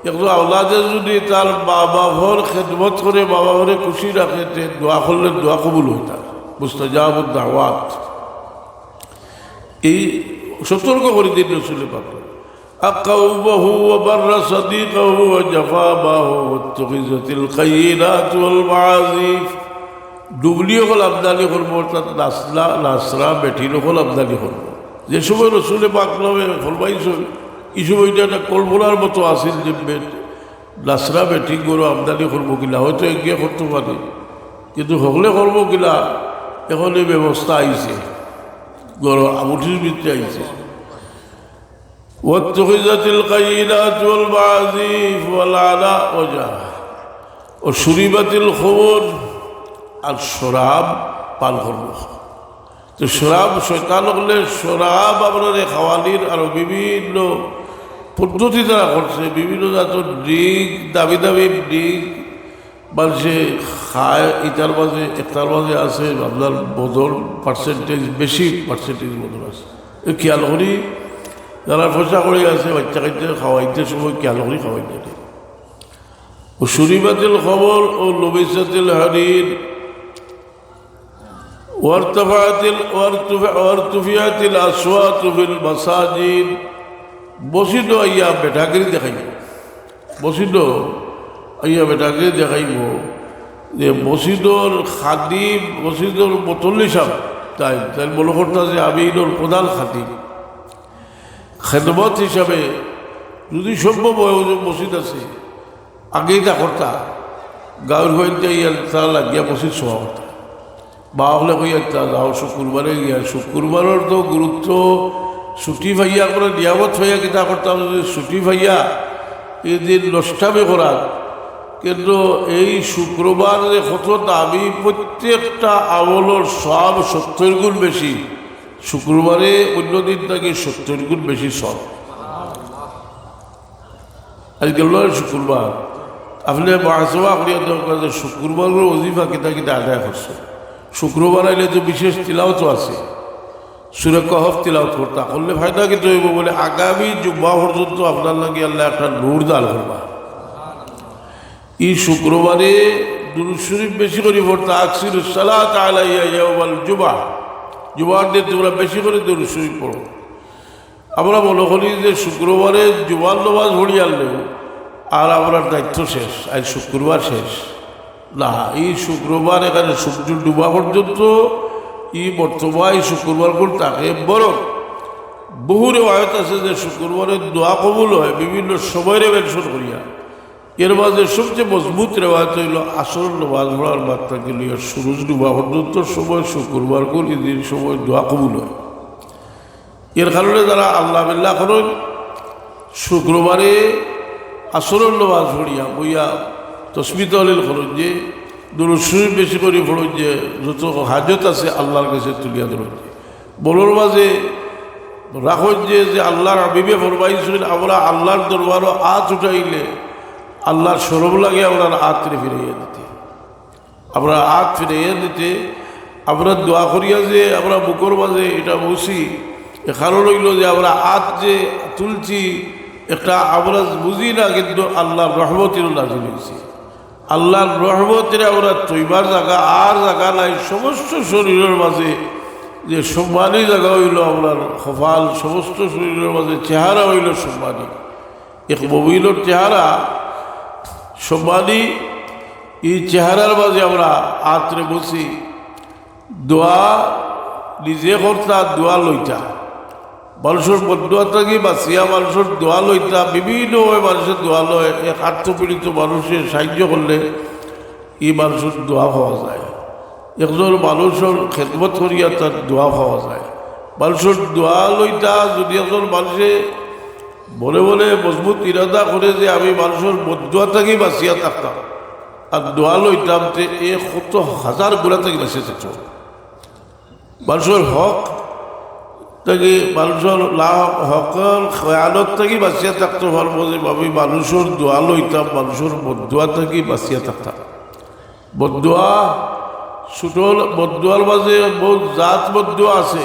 একজন আওলাদে যদি তার মা বাপর খেদমত করে, মা বাপরে খুশি রাখে, তে দোয়া করলে দোয়া কবুল হয় তার, মুস্তাজাবুদ দাওয়াত। এই সতর্ক করে দিন রসুলে পাক। আক্কা উম্মাহু ওয়া বাররা সাদিকাহু ওয়া জাফা আবাহু ওয়াত্তুখিযাতিল কাইনাতু ওয়াল মাআজিফ। ডুবলি অকল আমদানি করবো, অর্থাৎ নাসলা, নাসরা, বেটিন অকল আমদানি করবো। যে সময় রসুলে পাক ফরমাইছইন, এই সময় ইটা একটা কল্পনার মতো আছিল যে বে-, নাসরা বেটিন গরু আমদানি করবো কিলা, হয়তো একগিয়ে করতো পারে, কিন্তু হকলে করবো কিলা, এখন এই ব্যবস্থা আইছে, গরু আবুটির ভিতরে আইছে। واتخذت القينات والمعازف والآناء وجاء وشربت الخمر, আর শরাব পান করবো। তো শরাব, শয়তান অকলে শরাব আপনারে খাওয়ানির আরো বিভিন্ন পদ্ধতি তারা করছে, বিভিন্ন জাতর ড্রিঙ্ক, দামি দামি ড্রিঙ্ক, মানষে খায়, ইটার মাঝে, একটার মাঝে আছে আপনার মদর পার্সেন্টেজ, বেশি পার্সেন্টেজ মদর আছে। এ খেয়াল করি, যারা পয়সা করি আছে, বাচ্চা কাচ্চা খাওয়াইতে সময় খেয়াল করি খাওয়াইতে। وشربت الخمر ولبست الحرير وارتفعت ال-, وارتفع-, وارتفعت الأصوات في المساجد. মসজিদো আইয়া বেটাগিরি দেখাইবো, মসজিদো আইয়া বেটাগিরি দেখাইবো যে মসজিদর খাদিম, মসজিদর মুতল্লি সাব, তাই, তাই মনে করতা যে আমি ইনোর প্রধান খাদিম। খেদমত হিসাবে যদি সম্ভব হয়, ওই যে মসজিদ আছে, আগেই তা করতা, গাঁওর হইতে ইয়া তারা লাগিয়া মসজিদ সভা করতা। বা হলে কইয়া তা যাও শুক্রবারে গিয়া, শুক্রবারর তো গুরুত্ব, ছুটি পাইয়া করে নিয়ামত পাইয়া কিতা করতাম, যদি ছুটি পাইয়া এই দিন নষ্টামি করার। কিন্তু এই শুক্রবার যে কত দামি, প্রত্যেকটা আমলর সওয়াব সত্তর গুণ বেশি, শুক্রবারে অন্য দিন থাকি সত্তর গুণ বেশি সওয়াব। আজ গেল না শুক্রবার, আপনি মহাসভা করিয়া দরকার যে শুক্রবার করে অজিফা কিতা কিতা আদায় করছে। শুক্রবার আইলে তো বিশেষ তিলাওত আছে, সূরা কহফ তিলাওত করতা, করলে ফায়দা কিতা হইব বলে আগামী জুম্মা পর্যন্ত আপনার লাগি আল্লাহ একটা নূর দান করবা। এই শুক্রবারে দুরূদ শরীফ বেশি করি পড়তা, আকসিরুস সালাত আলাইয়া ইয়াউমাল জুমআ, জুমার দিন তোমরা বেশি করি দুরূদ শরীফ পড়ো। আমরা মনে করি যে শুক্রবারে জুমার নামাজ পড়ি আনলেও আর আমরার দায়িত্ব শেষ, আজ শুক্রবার শেষ। না, এই শুক্রবার এখানে সূর্য ডুবা পর্যন্ত এই মর্তবা এই শুক্রবার করে থাকে। বরং বহু রেওয়ায়ত আছে যে শুক্রবারে দোয়া কবুল হয় বিভিন্ন সময়রে মেনশন করিয়া। এর মাঝে সবচেয়ে মজবুত রেওয়ায়ত হইল আসর নামাজ পড়ার বাদ থাকি লইয়া সুরুজ ডুবা পর্যন্ত সময় শুক্রবার করে দিন সময় দোয়া কবুল হয়। এর কারণে যারা আল্লাহ বিল্লাহ করেন, শুক্রবারে আসরর নামাজ পড়িয়া বইয়া তসবি তহলিল করেন যে, দুরূদ শরীফ বেশি করি পড়েন যে, যত হাজত আছে আল্লাহর কাছে তুলিয়া ধরেন যে। মনর মাঝে রাখেন যে, যে আল্লাহর হাবিবে ফরমাইছেন, আমরা আল্লাহর দরবারো আত উঠাইলে আল্লাহর শরম লাগে আমরার আতরে ফিরাইয়া দিতে। আমরা আত ফিরাইয়া দিতে, আমরা দোয়া করিয়া যে আমরা বুকর মাঝে এটা বসি, এ কারণ হইল যে আমরা আত যে তুলছি, একটা আমরা বুঝি না, কিন্তু আল্লাহর রহমতেরও নাজিল হয়েছে। আল্লাহর রহমতের আমরা তৈবার জায়গা আর জায়গা নাই। সমস্ত শরীরের মাঝে যে সম্মানী জায়গা হইল আমরার কপাল, সমস্ত শরীরের মাঝে চেহারা হইল সম্মানী। এক মুমিনর চেহারা সম্মানী, এই চেহারার মাঝে আমরা আতরে বসি। দোয়া নিজে করতা, দোয়া লইতা। মানুষের বদদোয়া থাকি বাঁচিয়া মানুষের দোয়া লইতা। বিভিন্নভাবে মানুষের দোয়া লয়। এক আত্মপীড়িত মানুষের সাহায্য করলে এই মানুষের দোয়া পাওয়া যায়। একজন মানুষের খেদমত করিয়া তার দোয়া পাওয়া যায়। মানুষের দোয়া লইতা, যদি একজন মানুষে মনে মনে মজবুত ইরাদা করে যে আমি মানুষের বদদোয়া থাকি বাঁচিয়া থাকতাম, আর দোয়া লইতাম, তে এ কত হাজার গুণা থাকি বাঁচিয়া থাকতো। মানুষের হক থাকি, মানুষের লা-, হকর খেয়ানত থাকি বাঁচিয়া থাকতো পারবো যে আমি মানুষের দোয়া লইতাম, মানুষের বদদোয়া থাকি বাঁচিয়া থাকতাম। বদদোয়া, ছোট বদদোয়ার মাঝে বহুত জাত বদদোয়া আছে,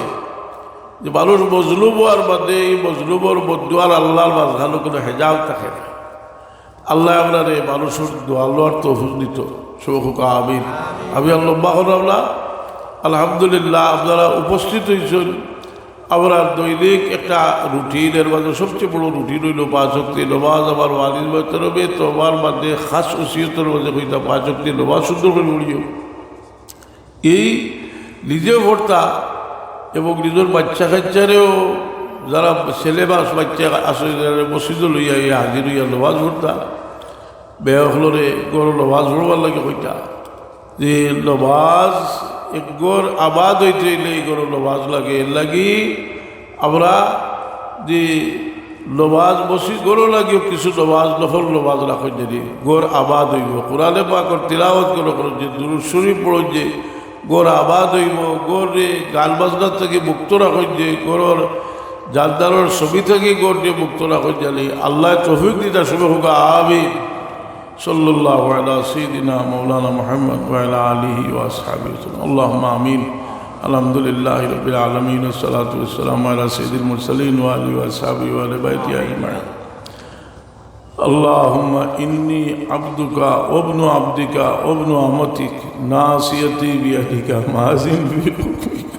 যে মানুষ মজলুম হওয়ার বাদে এই মজলুমর বদদোয়ার আল্লাহর মাঝখানো কোনো হেজাব থাকে না। আল্লাহ আপনারে মানুষের দোয়া লওয়ার তৌফিক দিত। সবক আমিন। আমি আর লম্বা করলাম না। আলহামদুলিল্লাহ, আপনারা উপস্থিত হয়েছেন। আমরা দৈনিক একটা রুটিন, এর মাঝে সবচেয়ে বড় রুটিন হইল পাঁচ ওয়াক্ত নমাজ। আমার ওয়ালিদ ভাই তরফে তো আমার মাঝে খাস ওসিয়তর মাঝে কইতা পাঁচ ওয়াক্ত নমাজ সুন্দর করে পড়িও। এই নিজেও পড়তা এবং নিজের বাচ্চা কাচ্চারেও, যারা ছেলে বাস বাচ্চা আছে, যারা মসজিদে লইয়া এই হাজির হইয়া নমাজ পড়তা, বেয়া হকলরে গরো নমাজ পড়বার লাগে কইতা। যে নমাজ এক ঘর আবাদ হইতে হইলে এই ঘরো নমাজ লাগে। এর লাগি আমরা যে নমাজ মসজিদ ঘরো লাগিও, কিছু নমাজ, নফল নমাজ রাখো, যদি ঘর আবাদ অইবো। কোরআনে পাকর তিলাওয়াত করো, করো যে, দুরূদ শরীফ পড়ো যে, ঘর আবাদ অইবো। ঘররে গান বাজনা থাকি মুক্ত রাখো যে, ঘরর জানদারর ছবি থাকি ঘররে মুক্ত রাখো, জানি আল্লায় তৌফিক দিতা সবে হোক, আমিন। صلى الله على سيدنا مولانا محمد وعلى آله وأصحابه وسلم. اللهم آمين. الحمد لله رب العالمين، والصلاة والسلام على سيد المرسلين وآله وأصحابه وآل بيته أجمعين. اللهم إني عبدك وابن عبدك وابن أمتك، ناصيتي بيدك، ماض في حكمك،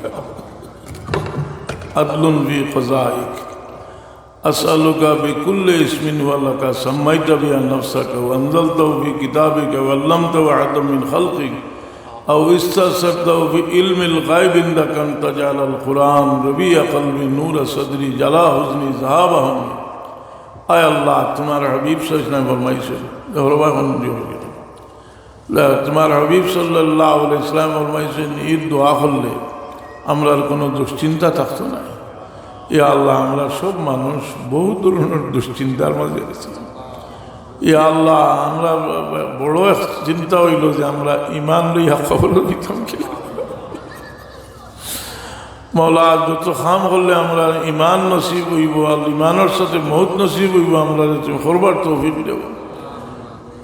عدل في قضائك. أسألك بكل اسم هو لك، سميت به نفسك، أو أنزلته في كتابك، أو علمته أحدا من خلقك، أو استأثرته في علم الغيب عندك أن تجعل القرآن ربيع قلبي، نور صدري، جلاء حزني، ذهاب همي. আয় আল্লাহ, তুমার হাবিব সাল্লাল্লাহু আলাইহি ওয়াসাল্লাম ফরমাইছইন, দেখো বাবা, এখন দিয়ে বলি। লা, তুমার হাবিব সাল্লাল্লাহু আলাইহি ওয়াসাল্লাম ফরমাইছইন, ই দোয়া করলে আমরার কুনু দুশ্চিন্তা থাকতো নায়। ইয়া আল্লাহ, আমরা সব মানুষ বহুত ধরনর দুশ্চিন্তার মাঝে আছি। ইয়া আল্লাহ, আমরা বড় এক চিন্তা অইলো যে আমরা ইমান লইয়া কবরো দিতাম কিনা। মাওলা, যত কাম করলে আমরার ইমান নসিব অইবো, আর ইমানর সাথে মউত নসিব অইবো, আমরারে তুমি করবার তৌফিক দেও।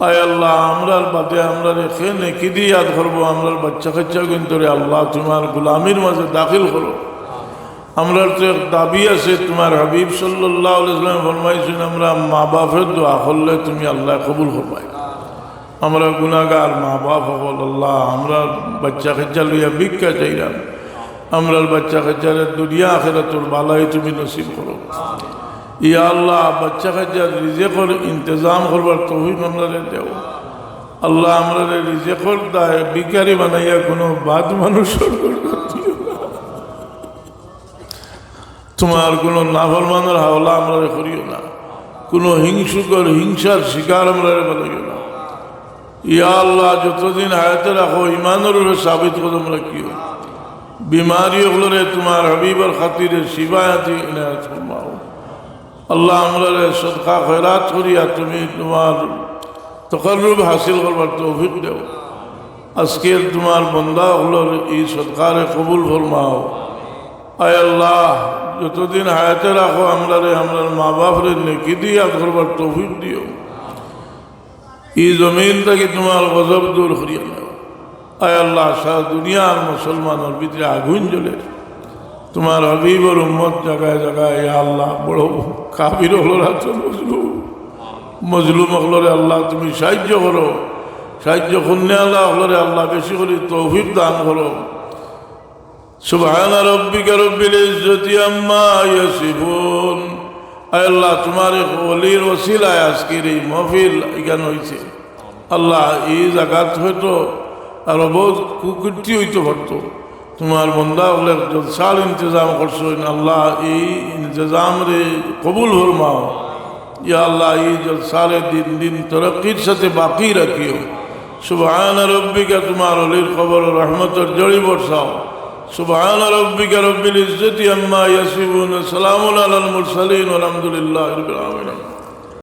আয় আল্লাহ, আমরার বাদে আমরারে কে নেকি দি ইয়াদ করবো, আমরার বাচ্চা কাচ্চা অগুইন্তরে আল্লাহ তুমার গুলামির মাঝে দাখিল করো। আমরার তো এক দাবি আছে, তুমার হাবিব সাল্লাল্লাহু আলাইহি ওয়াসাল্লাম ফরমাইছইন, আমরা মা বাপর দোয়া করলে তুমি আল্লায় কবুল করবায়। আমরা গুনাগার মা বাপ অকল, আল্লাহ, আমরার বাচ্চা কাচ্চা লইয়া ভিক্ষা চাইরাম। আমরার বাচ্চা কাচ্চারে দুনিয়া আখিরাতর ভালাই তুমি নসিব করো। ইয়া আল্লাহ, বাচ্চা কাচ্চার রিজিকর ইন্তেজাম করবার তৌফিক আমরারে দেও। আল্লাহ, আমরারে রিজিকর দায় ভিখারি বানাইয়া কুনু বাদ মানুষর ঘরো দিও না। তুমার কুনু নাফরমানর হাওলা আমরারে করিও না, কুনু হিংসুকর হিংসার শিকার আমরারে বানাইও না। ইয়া আল্লাহ, যতদিন হায়াতে রাখো, ইমানর উপরে সাবিত কদম রাখিও। বিমারি অকলরে তুমার হাবিবর খাতিরে শিফায়াতি ইনায়াত ফরমাও। আল্লাহ, আমরারে সদকা খয়রাত করিয়া তুমি তুমার তকাররুব হাসিল করবার তৌফিক দেও। আজকের তুমার বন্দা অকলর ই সদকারে কবুল ফরমাও। আয় আল্লাহ, যতদিন হায়াতে রাখো আমরারে, আমরার মা বাপরে নেকি দি ইয়াদ করবার তৌফিক দিও। ই জমিন থাকি তুমার গজব দূর করিয়া নেও। আয় আল্লাহ, সারা দুনিয়ার মুসলমানর ভিতরে আগুন জ্বলে। তুমার হাবিবর উম্মত জাগায় জাগায়, ইয়া আল্লাহ, বড় কাফির অকলর আতো মজলুম, মজলুম অকলরে আল্লাহ তুমি সাহায্য করো। সাহায্য করনেআলা অকলরে আল্লাহ বেশি করি তৌফিক দান করো। سبحان ربك رب العزة عما يصفون। আয় আল্লাহ, তুমার এক ওলির ওসিলায় আজকের এই মাহফিল ইখান অইছে। আল্লাহ, ই জাগাত হয়তো আরো বউত কুকীর্তি অইতো পারতো। তুমার বন্দা অকলে জলসার ইন্তেজাম করছইন। আল্লাহ, ই ইন্তেজামরে কবুল ফরমাও। ইয়া আল্লাহ, ই জলসারে দিন দিন তরক্কির সাথে বাকি রাখিও। سبحان ربك، তুমার ওলির কবরো রহমতর ঝড়ি বর্ষাও। سبحان ربك رب العزة عما يصفون، سلام على المرسلين، والحمد لله رب العالمين।